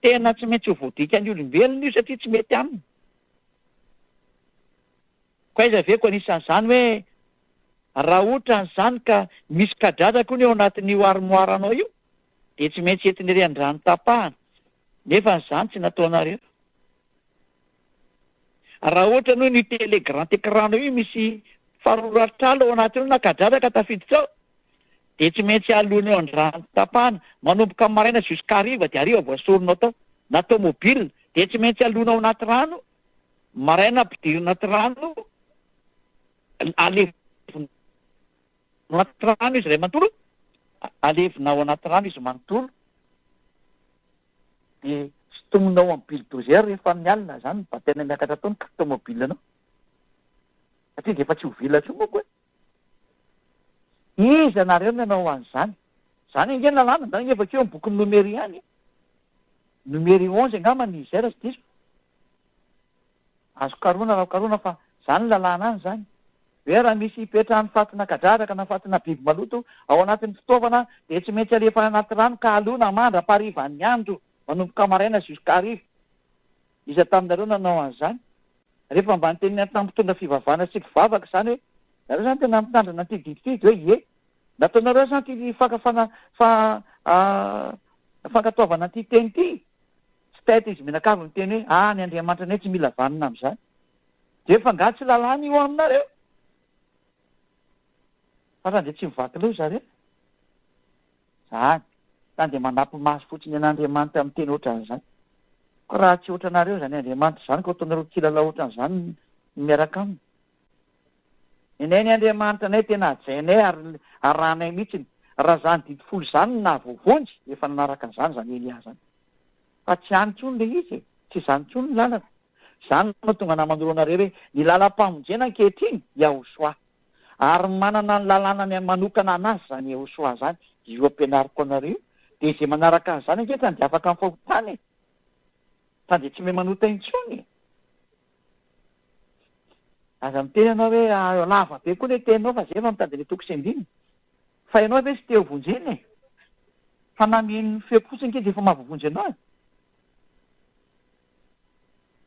tena tsy maintsy ho voadikan'ny olombelona io satria tsy mety aminy. Ko aiza ve ko anisan'izany hoe raha otran'izany ka misy kadradraka hono eo anatin'io armoire anao io dia tsy maintsy entina ery an-drano tapahana nefa an'izany tsy nataonareo. Raha otrany hono io télé grand écran nao io misy faroratr'ala ao anatiny ao na kadradraka tafiditra ao dia tsy maintsy alona eo an-drano tapahana manomboka maraina jusqu'à hariva dia hariva vao esorinao tao na tomobile dia tsy maintsy alona ao anaty rano Maraina ampidirina anaty rano, alevina anaty rano izy iray manontolo, alevina ao anaty rano izy manontolo, dia sintomina ao amin'ny bulldozer rehefa amin'ny alina, izany ny bataina miakatra tao ny tomobilanao, satria dia efa tsy ho velona intsony manko e! Iza nareo no nanao an'izany? Izany ange ny lalàna, izany ange vakio amin'ny bokin'ny Nomery ihany e! Nomery onze angamba ny izay raha tsy diso. Azo karohina raha ho karohina fa zany ny lalàna any zany. Hoe raha misy hipetrahan'ny fatina kadradraka na fatina biby maloto ao anatin'ny fitaovana dia tsy maintsy alefa anaty rano ka alona mandra-paharivan'ny andro, manomboka maraina jusqu'à hariva. Iza taminareo nanao an'izany? Rehefa mba nitenenina tamin'ny mpitondra fivavahana sy mpivavaka izany hoe nareo zany tena mitandrina an'ity didy ity dia hoe ie. Nataonareo zany ity faka fa fankatoavana an'ity teny ity? Tsy taitra izy mianakavy miteny hoe ah ny Andriamanitra anay tsy mila vanona amin'izany. Dia fa nga tsy lalàna io aminareo? Fa raha dia tsy mivaky loha zareo? Zany. Zany dia manapy maso fotsiny an'Andriamanitra miteny ohatran'izany. Ko raha tsy ohatranareo izany Andriamanitra izany ka ataonareo kilalao ohatran'izany ny miaraka aminy. Nenay ny Andriamanitra anay tena hajainay ary arahanay mihitsiny. Raha zany didy folo zany no nahavoavonjy, efa nanaraka an'izany zany Elia zany. Fa tsy any intsony le izy e, tsy izany intsony ny lalana. Zany no mahatonga anah manoro anareo hoe ny lalam-pamonjena ankehitriny Yahoshua. Ary manana ny lalanany manokana anazy zany Yahoshua zany, io ampianariko anareo io, dia izay manaraka an'izany ange tany dia afaka amin'ny fahotana e. Tany dia tsy mahay manota intsony e. Aza miteny ianao hoe lava be koa le teninao fa zay efa mitady le toko sy andininy. Fa ianao ve tsy te ho vonjena e? Fa na mihaino ny feoko fotsiny ange dia efa mahavoavonjy anao e.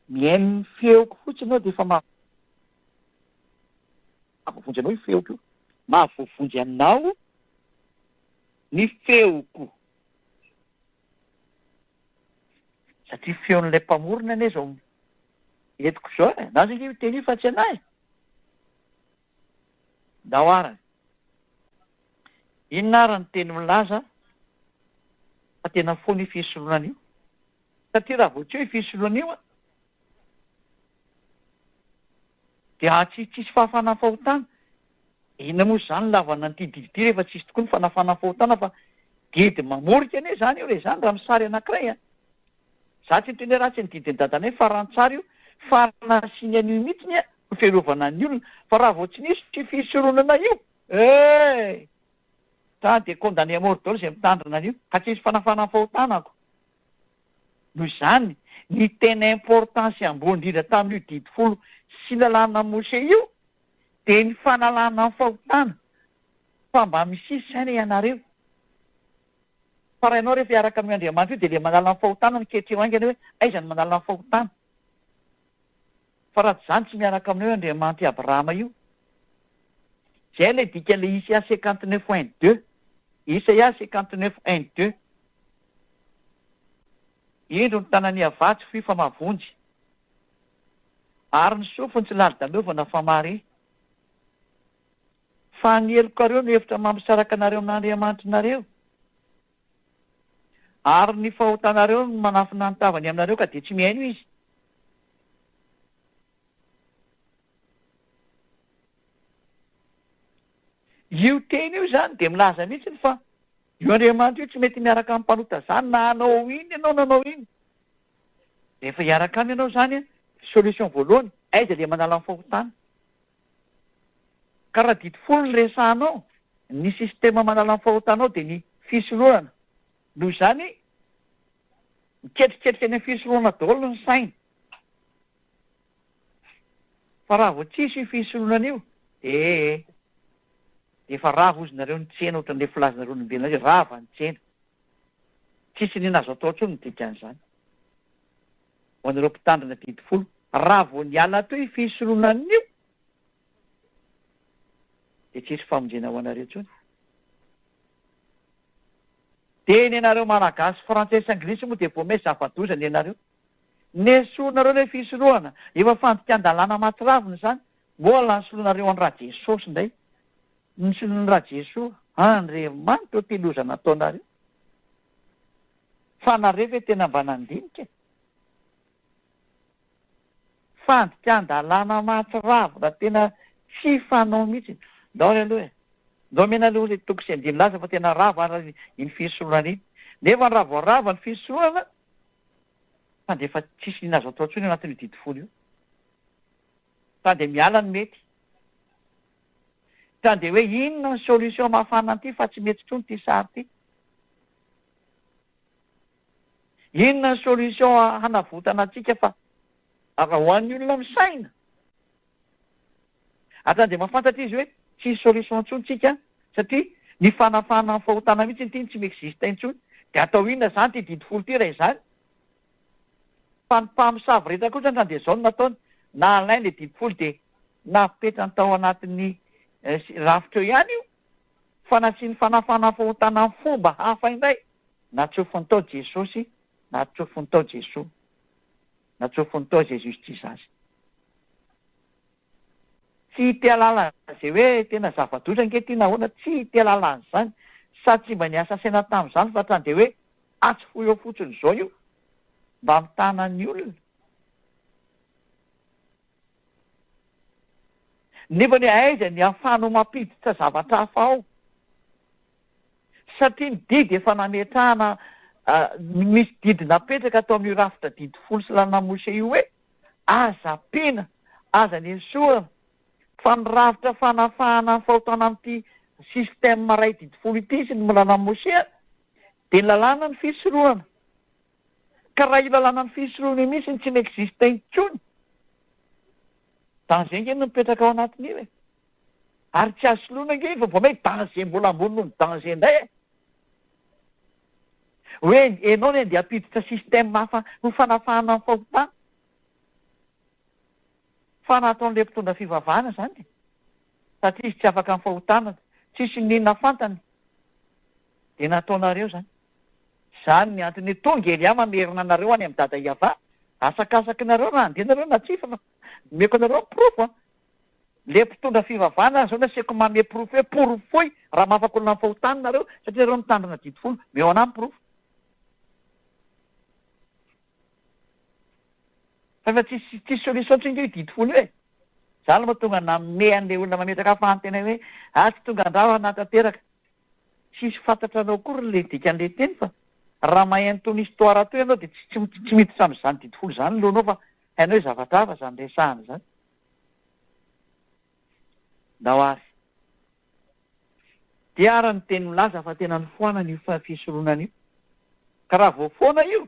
Mihaino ny feoko fotsiny ianao dia efa mahavoavonjy anao io feoko io. Mahavoavonjy anao ny feoko. Satria feon'ilay Mpamorona anie izao entiko izao e! An'azy ange io teny io fa tsy an'ahy e! Ndao arany. Inona ary ny teny milaza fa tena foana io fisolonana io? Satria raha vao tsy eo io fisolonana io an, dia tsy tsisy fahafahana fahotana. Inona moa izany lavana an'ity didy ity rehefa tsisy tokoa ny fanafana fahotana fa didy mamorika anie izany io re izany raha misary anankiray an! Za tsy niteny hoe ratsy ny didin'i dadanay fa raha ny tsara io fa nasiany an'io mihitsiny ho fiarovana ny olona fa raha vao tsy nisy io fisoronana io eh! Za dia condamné à mort daholo izay mitandrina an'io ka tsisy fanafana ny fahotana ako. Noho izany, ny tena importance ambony indrindra tamin'io didy folo sy lalàna Mose io dia ny fanalana ny fahotana fa mba misia saina ianareo. Fa raha ianao rehefa hiaraka amin'io Andriamanitra io dia ilay manala ny fahotana no ketreho haingana hoe aiza no manala ny fahotana. Fa raha tsy izany tsy miaraka aminao io Andriamanitr'i Abrahama io. Izay ilay dikan'ilay Isaia 59 un deux. Isaia 59 un deux. Indro ny tanan'i Yavah tsy fohy fa mahavonjy, ary ny sofiny tsy lali-dalovana fa mahare. Fa ny helokareo no efitra mampisaraka anareo amin'Andriamanitrareo, ary ny fahotanareo no manafina ny tavany aminareo ka dia tsy mihaino Izy. Io teny io izany dia milaza mihitsy fa io Andriamanitra io tsy mety miaraka amin'ny mpanota izany na hanao inona ianao na hanao inona. Rehefa hiaraka aminy ianao izany, solution voalohany, aiza ilay manala ny fahotana? Ka raha didy folo no resahanao, ny système manala ny fahotanao dia ny fisorohana. Noho izany, miketriketrika any amin'ny fisorohana daholo ny saina. Fa raha vao tsisy io fisoronana io, ee, dia efa rava ozy nareo ny tsena ohatran'ilay filazanareo olombelona hoe rava ny tsena. Tsisy n'inona azo atao intsony ny dikan'izany. Ho anareo mpitandrina didy folo, raha vao niala teo io fisoronana io, dia tsisy famonjena ho anareo intsony. Dia ny anareo malagasy, frantsay sy anglisy moa dia vao may zava-doza ny anareo. Nesorinareo ilay fisorohana, efa fandikan-dalàna mahatsiravina izany, mbola nisoloanareo an'i Rajesosy indray, nisoloan'i Rajesoa, Andriamanitra ô ty loza nataonareo, fa nareo ve tena mba nandinika e? Fandikan-dalàna mahatsiravina tena tsy fanao mihitsy, ndao ary aloha e, ndao omena aloha ilay toko sy andininy lasa fa tena rava ary iny fisorohana iny, nefa raha vao rava ny fisorohana, Fa dia efa tsisy inona azo atao intsony ao anatin'io didy folo io. Fa dia miala ny mety. Fa dia hoe inona ny solution hamafana an'ity fa tsy mety intsony ity sary ity. Inona ny solution hanavotana antsika fa raha ho an'ny olona misaina. Hatrany dia mahafantatra izy hoe tsisy solution intsony tsika satria ny fanafahana ny fahotana mihitsy ity no tsy mi-existe intsony. Dia atao inona izany ity didy folo ity raha izany? Fa ny mpamosavy rehetra kosa hatrany dia izao no nataony, nalainy ilay didy folo dia napetrany tao anatin'ny rafitra eo ihany io fa nasiany fanafahana ny fahotana amin'ny fomba hafa indray, natsofony tao Jesosy, natsofony tao Jesoa. Natsofony tao izay justice azy. Tsy te halala an'izay hoe tena zava-doza ange ity na ahoana, tsy te halala an'izany. Sady tsy mba niasa saina tamin'izany fa hatrany dia hoe atsofohy eo fotsiny izao io mba mitana ny olona. Nefa anie aiza ny ahafahanao mampiditra zavatra hafa ao? Satria ny didy efa nametrahana misy didy napetraka tao amin'io rafitra didy folo sy lalana Mose io hoe, aza ampiana, aza nesorina, fa ny rafitra fanafahana ny fahotana amin'ity système iray didy folo ity sy ny lalana Mose dia ny lalàna ny fisorohana. Ka raha io lalàna ny fisorohana io mihitsy no tsy mi-existe intsony, danger ange no mipetraka ao anatin'io e. Ary tsy azo soloina ange iny fa vao may danger mbola ambony noho ny danger indray e! Hoe enao ne andeha hampiditra système hafa ho fanafahana ny fahotana. Fa nataon'ilay mpitondra fivavahana izany e! Satria izy tsy afaka amin'ny fahotana, tsisy n'inona fantany, dia nataonareo izany. Izany ny antony hoe tonga Elia mamerina anareo any amin'i Dada Iavah, asakasakinareo na handeha nareo na tsia fa omeko anareo ny porofo an! Le mpitondra fivavahana zao naseko manome porofo hoe porofoy raha mahafaka olona am fahotana nareo satria nareo mitandrina didy folo meo anah ny porofo. Fa efa tsisy tsisy solution tsony nge io didy folo io e. Za aloha tonga nanome anle olona mametraka fahantena hoe ah tsy tonga andraho hanatanteraka. Tsisy fantatranao akory le dikanle teny fa. Raha mahay an'itony histoire itony ianao dia tsy tsy miditra amin'izany didy folo izany ny lohanao fa hainao hoe zavatra hafa izany resahana izany. Ndao ary. Dia ary ny teny milaza fa tena nofoanana io fisoronana io. Ka raha vao foana io,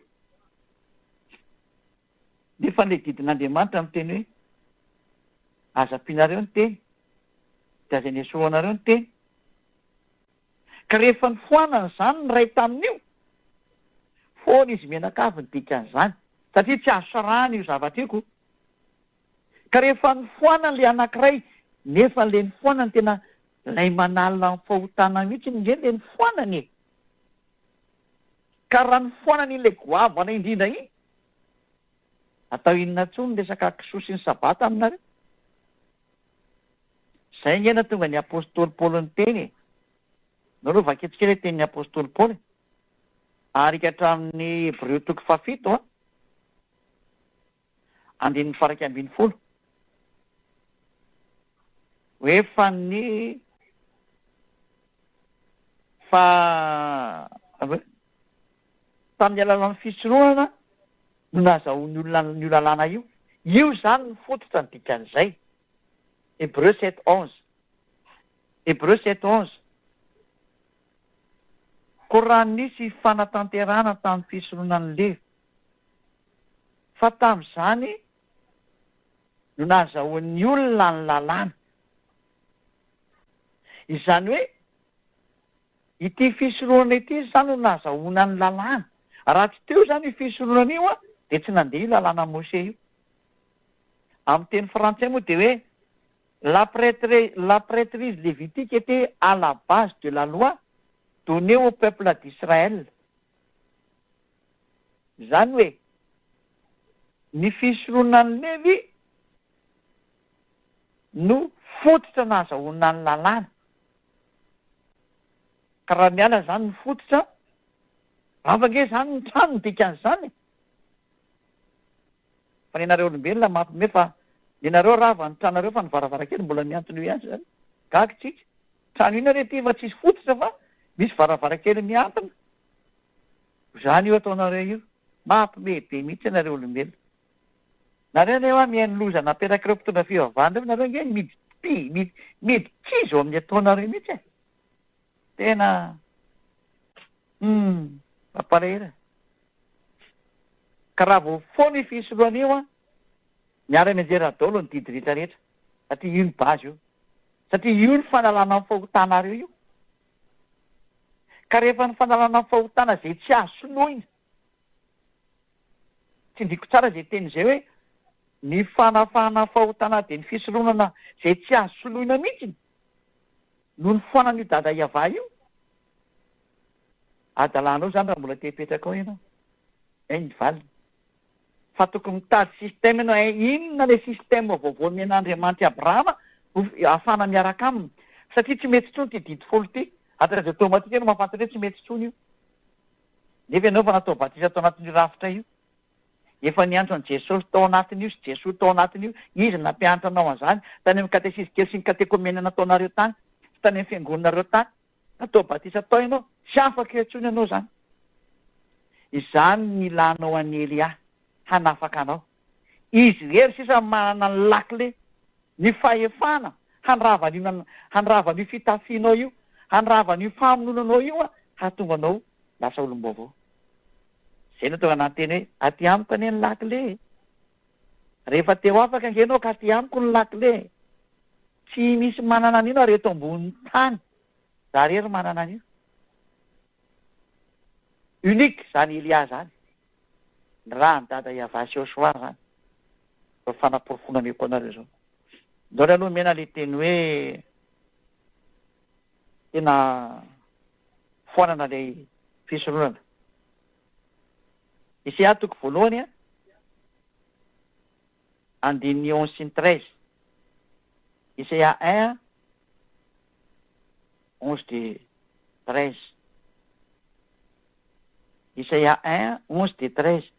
nefa ilay didin'Andriamanitra miteny hoe aza ampianareo ny teny, dia aza enesoanareo ny teny. Ka rehefa nofoanana izany ny iray tamin'io, foana izy mianakavy ny dikan'izany, satria tsy azo sarahana io zavatra io ko. Ka rehefa nofoanana ilay anankiray, nefa ilay nofoanana tena ilay manala ny fahotana mihitsy nge ilay nofoanana e! Ka raha nofoanana iny ilay goavana indrindra iny, atao inona intsony ny resaka kisoa sy ny sabata aminareo? Izay nge nahatonga ny apostoly Paoly niteny e! Ndao aloha vakintsika ilay tenin'ny apostoly Paoly e! Ary ka hatramin'ny Hebreo toko fahafito a! Andininy faha-11, hoe fa ny fa tamin'ny alalan'ny fisoronana no nahazahoan'ny olona an'io lalàna io. Io izany no fototra ny dikan'izay. Hébreux 7, 11. Hébreux 7, 11. Koa raha nisy fanatanterahana tamin'ny fisoronan'i Levy, Fa tamin'izany no nahazahoan'ny olona ny lalàna. Izany hoe, ity fisoronana ity izany no nahazahoana ny lalàna. Raha tsy teo izany io fisoronana io dia tsy nandeha io lalàna Mose io. Amin'ny teny frantsay moa dia hoe la prêtre, la prêtrise lévitique était à la base de la loi donnée au peuple d'Israël. Izany hoe, ny fisoronan'i Levy no fototra nahazahoana ny lalàna. Ka raha miala izany ny fototra, rava ange izany ny trano ny dikan'izany e! Fa ny anareo olombelona mampime fa ny anareo rava ny tranonareo fa ny varavarankely mbola mihantona eo ihany izany. Gaga tsika. Trano inona re ity fa tsisy fototra fa misy varavarankely mihantona. Zany io ataonareo io. Mampime be mihitsy ianareo olombelona. Nareo anie hoa mihaino loza naperak'ireo mpitondra fivavahana ireo nareo ange midi-pi midi-kizo amin'ny ataonareo mihitsy e. Tena humm mampalahelo e. Ka raha vao foana io fisoloana io an, miara-mianjera daholo ny didy rehetra rehetra satria io ny base io. Satria io ny fanalana ny fahotanareo io. Ka rehefa ny fanalana ny fahotana izay tsy azo soloina, tsindriako tsara izay teny izay hoe, ny fanafahana ny fahotana dia ny fisolonana izay tsy azo soloina mihitsy no nifoanan'io dada Yavah io. Adalanao izany raha mbola te hipetraka ao ianao. Izay ny valiny. Fa tokony mitady système ianao hein, inona ilay système vaovao nomen'Andriamanitra Abrahama ho ahafahana miaraka aminy? Satria tsy mety intsony ity didy folo ity, atrany automatique ianao mahafantatra hoe tsy mety intsony io. Nefa ianao efa natao batisa tao anatin'io rafitra io. Efa niantso an'i Jesosy tao anatin'io sy Jesoa tao anatin'io, Izy nampianatra anao an'izany tany amin'ny katesizy kely sy ny katekomena nataonareo tany sy tany amin'ny fiangonanareo tany. Natao batisa tao ianao, tsy afaka eo intsony ianao izany. Izany no ilanao an'i Elia hanafaka anao. Izy irery sisa no manana ny lakile, ny fahefana handrava an'io handrava an'io fitafianao io, handrava an'io famonoana anao io hahatonga anao lasa olom-baovao. Izay no tonga nanteny hoe aty amiko anie ny lakile e! Rehefa te ho afaka ange ianao ka aty amiko ny lakile e! Tsy misy manana an'io ary eto ambonin'ny tany. Za rery manana an'io. Unique zany Elia zany. Ny raha an'i dada Yavah sy Yosua zany. Zao fanaporofoana ameko anareo zao. Ndao aloha omena le teny hoe tena foanana ilay fisoronana. Isaia toko voalohany a, andininy onze sy ny treize. Isaia un 11 de 13. Isaia 1, 11 de 13.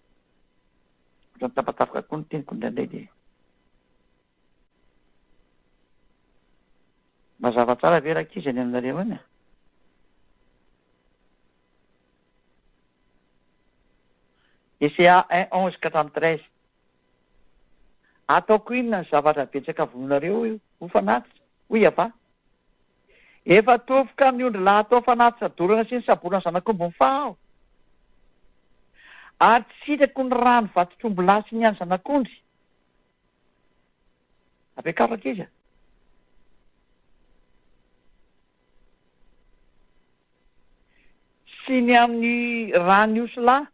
Ohatran'ny tapatapaka koa ny teniko indraindray dia. Mazava tsara ve rankizy any aminareo any? Esa un onze ka hatramin'ny treize. Ataoko inona ny zavatra betsaka vonoinareo ho fanatitra? Hoy Yavah. Efa tofoka amin'ny ondrilahy atao fanatitra dorana sy ny saborana zanak'omby mifaha aho. Ary tsy sitrako ny ràn'ny vatotr'ombilahy sy ny an'ny zanak'ondry. Ampiakaro ankizy a! Sy ny amin'ny ràn'ny osilahy,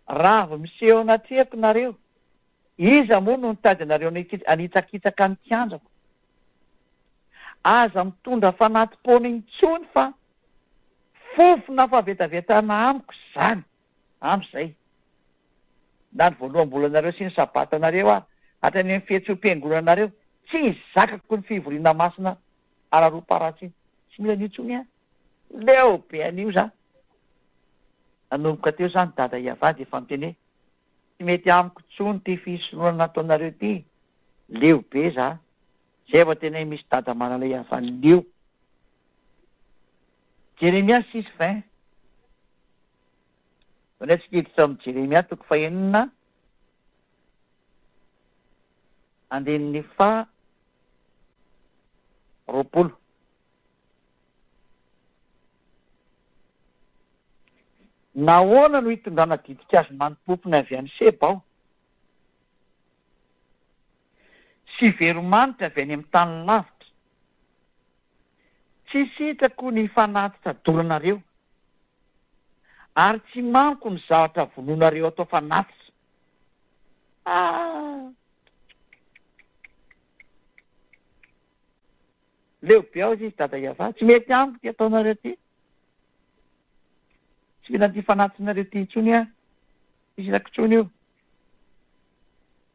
raha vao miseho anatrehako nareo, iza moa no nitady anareo hanitsakitsaka ny kianjako? Aza mitondra fanati-poana intsony fa fofona fahavetavetana amiko izany, amin'izay. Na ny voaloham-bolanareo sy ny sabatanareo ary, hatrany amin'ny fiantsoam-piangonanareo, tsy zakako ny fivoriana masina araroam-paratsy, tsy mila an'io intsony aho. Leo be an'io za. Nanomboka teo zany dada Iavah dia efa niteny hoe, tsy mety amiko intsony ity fisoronana nataonareo ity, leo be za. Zay vao tena hoe misy dada manala Iavah leo. Jeremia six vingt. Zany hoe tsika hiditra ao amin'ny Jeremia toko fahenina andininy faha 20. Nahoana no hitondrana ditin-kazo mani-popona avy any Seba aho, sy veromanitra avy any amin'ny tany lavitra? Tsy sitrako ny fanatitra doranareo, ary tsy mamiko ny zavatra vonoinareo atao fanatitra. Ah! Leo be ao izy dada Yavah, tsy mety amiko ty ataonareo ty, tsy mila an'ity fanatsinareo ty intsony aho, tsy sitrako intsony io.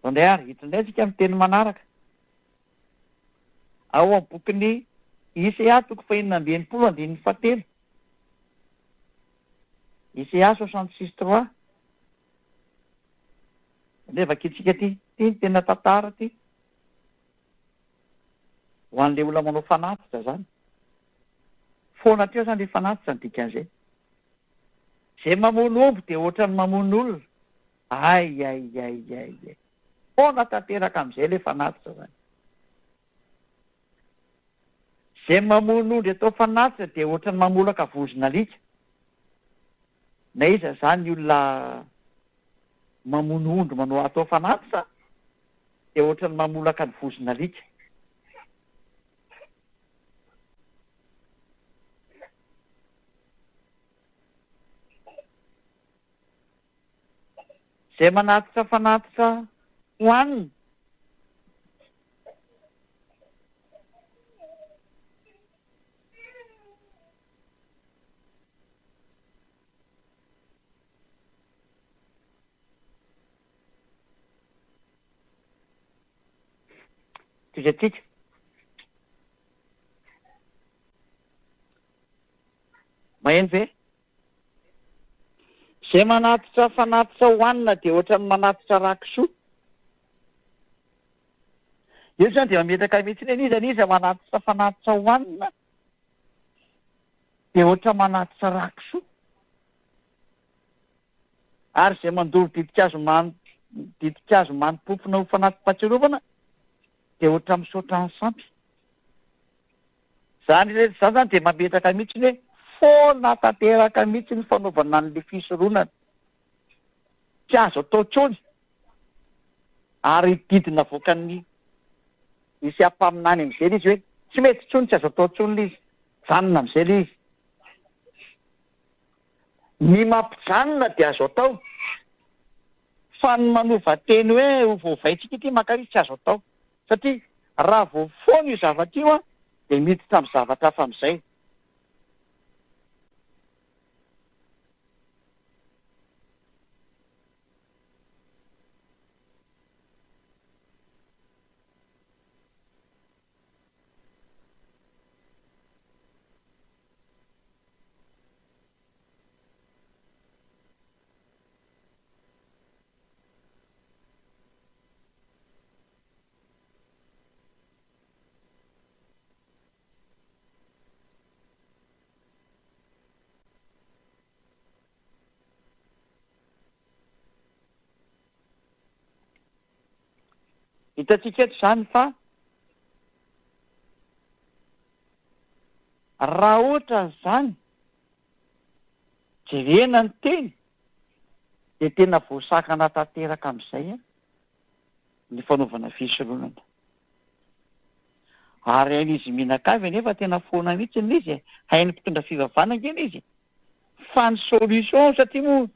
Zao ndray ary, hiditra ndray tsika amin'ny teny manaraka. Ao amin'ny bokin'ny Isaiah toko fahenina amby 60 andininy fahatelo. Isaiah 66 3. Andeha vakintsika ty, ty ny tena tantara ty. Ho an'ilay olona manao fanatitra zany. Foana hatreo zany le fanatitra ny dikan'izay. Zay mamono omby dia ohatran'ny mamono olona. Ay ay ay ay ay. Foana tanteraka amin'izay le fanatitra zany. Zay mamono ondry atao fanatitra dia ohatran'ny mamolaka vozon'alika. Na iza zany olona mamono ondry manao atao fanatitra dia ohatran'ny mamolaka ny vozon'alika. Izay manatitra fanatitra hohanina. Tohizantsika. Maheno ve? Izay manatitra fanatitra hohanina dia ohatran'ny manatitra rà kisoa. Io izany dia mametraka mihitsy hoe n'iza n'iza manatitra fanatitra hohanina dia ohatra manatitra rà kisoa. Ary izay mandoro ditin-kazo mani ditin-kazo mani-pofona ho fanati-pahatsiarovana dia ohatra misaotra ny sampy. Izany rehetra izany izany dia mametraka mihitsy ny hoe foana tanteraka mihitsy ny fanaovana an'ilay fisoronana. Tsy azo atao intsony. Ary didy navoakan'ny Isia mpaminany amin'izay ilay izy hoe tsy mety intsony, tsy azo atao intsony ilay izy. Janona amin'izay ilay izy. Ny mampijanona dia azo atao, fa ny manova teny hoe ho voavaintsika ity maka izy tsy azo atao. Satria raha vao foana io zavatra io dia miditra amin'ny zavatra hafa amin'izay. Hitantsika eto izany fa raha ohatra izany jerena ny teny dia tena voasakana tanteraka amin'izay ny fanaovana fisoronana. Ary hain'izy mianakavy anefa tena foana mihitsy ilay izy e! Hain'ny mpitondra fivavahana ange ilay izy e! Fa ny solution satria moa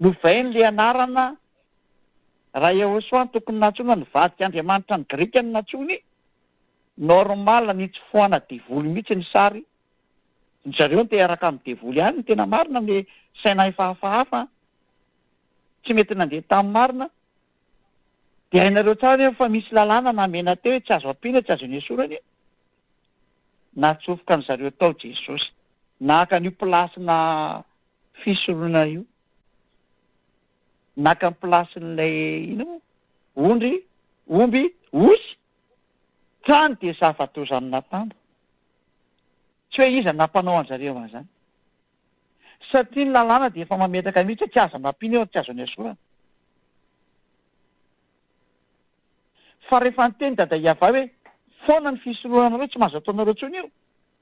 novainy ilay anarana raha Yahoshuah no tokony nantsoina nivadika Andriamanitra ny Grika no nantsoiny, normal nitsofohana devoly mihitsy ny sary, ny zareo no te hiaraka amin'ny devoly ihany ny tena marina ny saina efa hafahafa tsy mety nandeha tamin'ny marina. Dia hainareo tsara anefa fa misy lalàna namena teo hoe tsy azo ampiana, tsy azo nesorana io. Natsofoka an-dry zareo tao Jesosy. Naka an'io place-na fisoronana io. Naka ny place-n'ilay inona moa? Ondry, omby, osy. Trano dia zava-doza amin'atambo. Tsy hoe iza nampanao an-dry zareo an'izany. Satria ny lalàna dia efa mametraka mihitsy hoe tsy azo anampiana io ary tsy azo anesorana. Fa rehefa niteny Dada Iavah hoe foana ny fisorohanareo tsy mahazo ataonareo intsony io,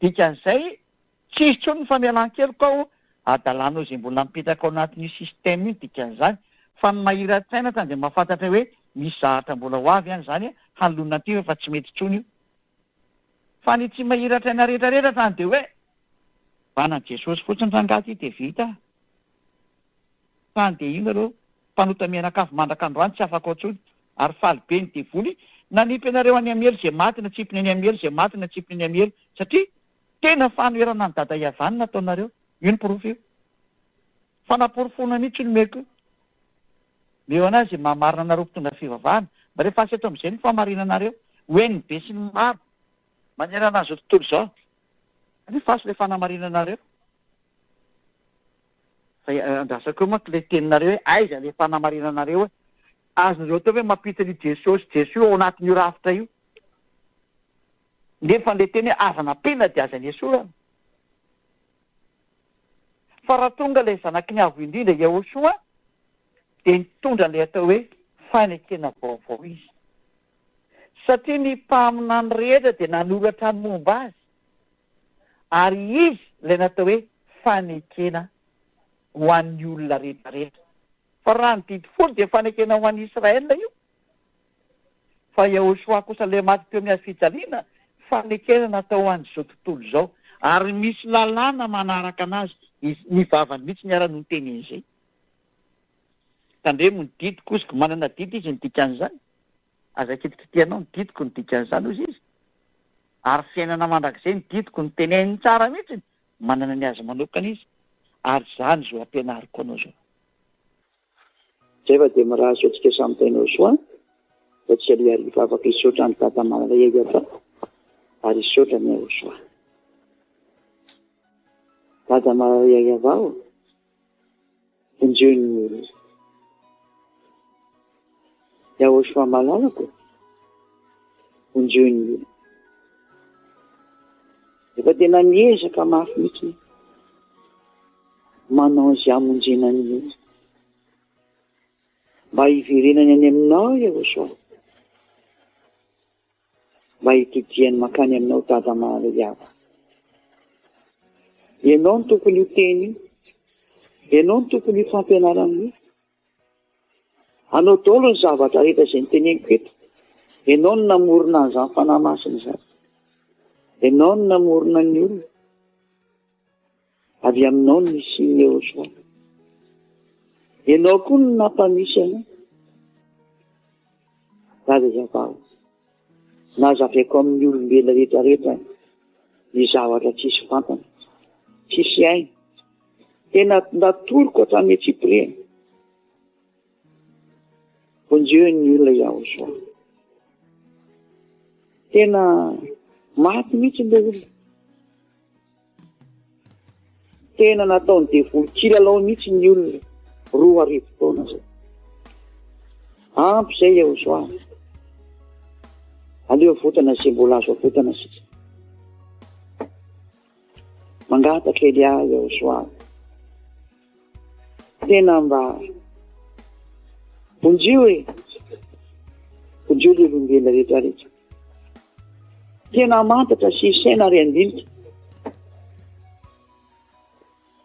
dikan'izay tsy hisy intsony ny famelan-keloka ao, adalanao izay mbola mipetraka ao anatin'io système io ny dikan'izany. Fa ny mahira-tsaina hatrany dia mahafantatra hoe misy zahatra mbola ho avy any izany hanoloana an'ity fa tsy mety intsony io. Fa ny tsy mahiratra-aina rehetra rehetra hatrany dia hoe Banan'i Jesosy fotsiny rangahy ty dia vita a! Fa dia io nareo mpanota mianakavy mandraka androany tsy afaka ao tsony ary faly be ny devoly nanipy anareo any amin'ny helo izay maty natsipiny any amin'ny helo izay maty natsipiny any amin'ny helo satria tena fanoherana an'i dada Iavany nataonareo io ny porofo io fanaporofoana mihitsy no omeko io meo anazy izay mahamarina anareo mpitondra fivavahana mba rehefa asa eto amin'izay ny fahamarinanareo ho henon'ny be sy ny maro manerana an'izao tontolo izao Alefaso ilay fanamarinanareo. Fa andrasako eo manko ilay teninareo hoe aiza ilay fanamarinanareo hoe azonareo atao ve mampiditra an'io Jesosy Jesoa ao anatin'io rafitra io? Nefa ilay teny hoe aza nampiana dia aza nesorana. Fa raha tonga ilay zanaky ny avo indrindra Yahoshua dia nitondra an'ilay atao hoe fanekena vaovao izy. Satria ny mpaminany rehetra dia nanoratra ny momba azy, ary izy ilay natao hoe fanekena ho an'ny olona rehetra rehetra. Fa raha ny didy folo dia fanekena ho an'i Israel io, fa Yahoshuah kosa ilay maty teo amin'ny hazo fijaliana, fanekena natao ho an'izao tontolo izao, ary misy lalàna manaraka anazy, izy, ny vavany mihitsy niara no niteny an'izay. Tandremo ny didiko, hozy, manana didy izy ny dikan'izany. Aza kitikitihanao ny didiko ny dikan'izany hozy izy. Ary fiainana mandrakizay ny didiko, ny teneniny tsara mihitsy, manana ny azy manokana izy, ary izany izao ampianariko anao izao. Zay fa dia mirary soa antsika samy tainao soa fa tsika aloha hiary hivavaka hisaotra an'i Dada Malala Yayava ary hisaotra an'i Yahosoa. Dada Malala Yayava ô! Vonjeo ny olona. Yahoshua malalako ô, vonjeo ny olona. Efa tena miezaka mafy mihitsy manao izay hamonjena ny olona. Mba hiverenany any aminao Yahoshua. Mba hitodihany mankany aminao Dada Mahalaiava. Ianao no tompon'io teny io. Ianao no tompon'io fampianarana io. Anao daholo ny zavatra rehetra izay noteneniko eto. Ianao no namorona an'izany Fanahy Masina izany. Ianao no namorona ny olona. Avy aminao no nisian'i Yehosua. Ianao koa no nampanisy anay. Dada Yavah, nazavaiko amin'ny olombelona rehetra rehetra ny zavatra tsisy fantany, tsisy hainy. Tena natoroko hatramin'ny antsipiriany. Vonjeo ny olona Yahoshuah. Tena maty mihitsy ilay olona. Tena nataon'ny devoly kilalao mihitsy ny olona 2000 taona izay. Ampy izay Yahoshuah. Aleo avotana izay mbola azo avotana sisa. Mangataka Elia Yahoshuah. Tena mba vonjeo e! Vonjeo ilay olombelona rehetra rehetra. Tena hamantatra sy hisaina ary handinika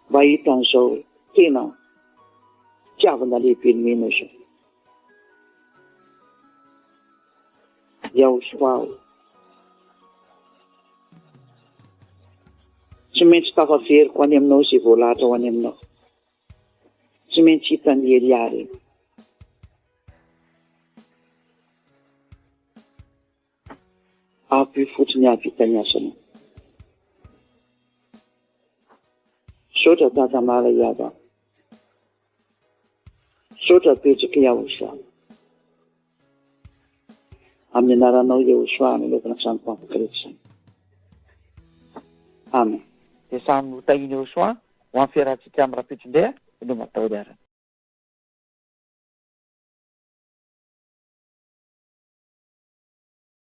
mba hahita an'izao tena fitiavana lehibe nomenao izao. Yahushua ô. Tsy maintsy tafaveriko any aminao izay voalahatra ho any aminao. Tsy maintsy hitan'i Elia ireny. Ampio fotsiny hahavita ny asanao. Misaotra Dada Mara Yava. Misaotra betsaka Yahushua. Amin'ny anaranao Yahushua no anaovana izany vavaka rehetra izany. Amen. Dia samy ho tahian'i Yahushua ho amin'ny fiarahantsika amin'ny rahampitso indray a! Veloma daholo arany.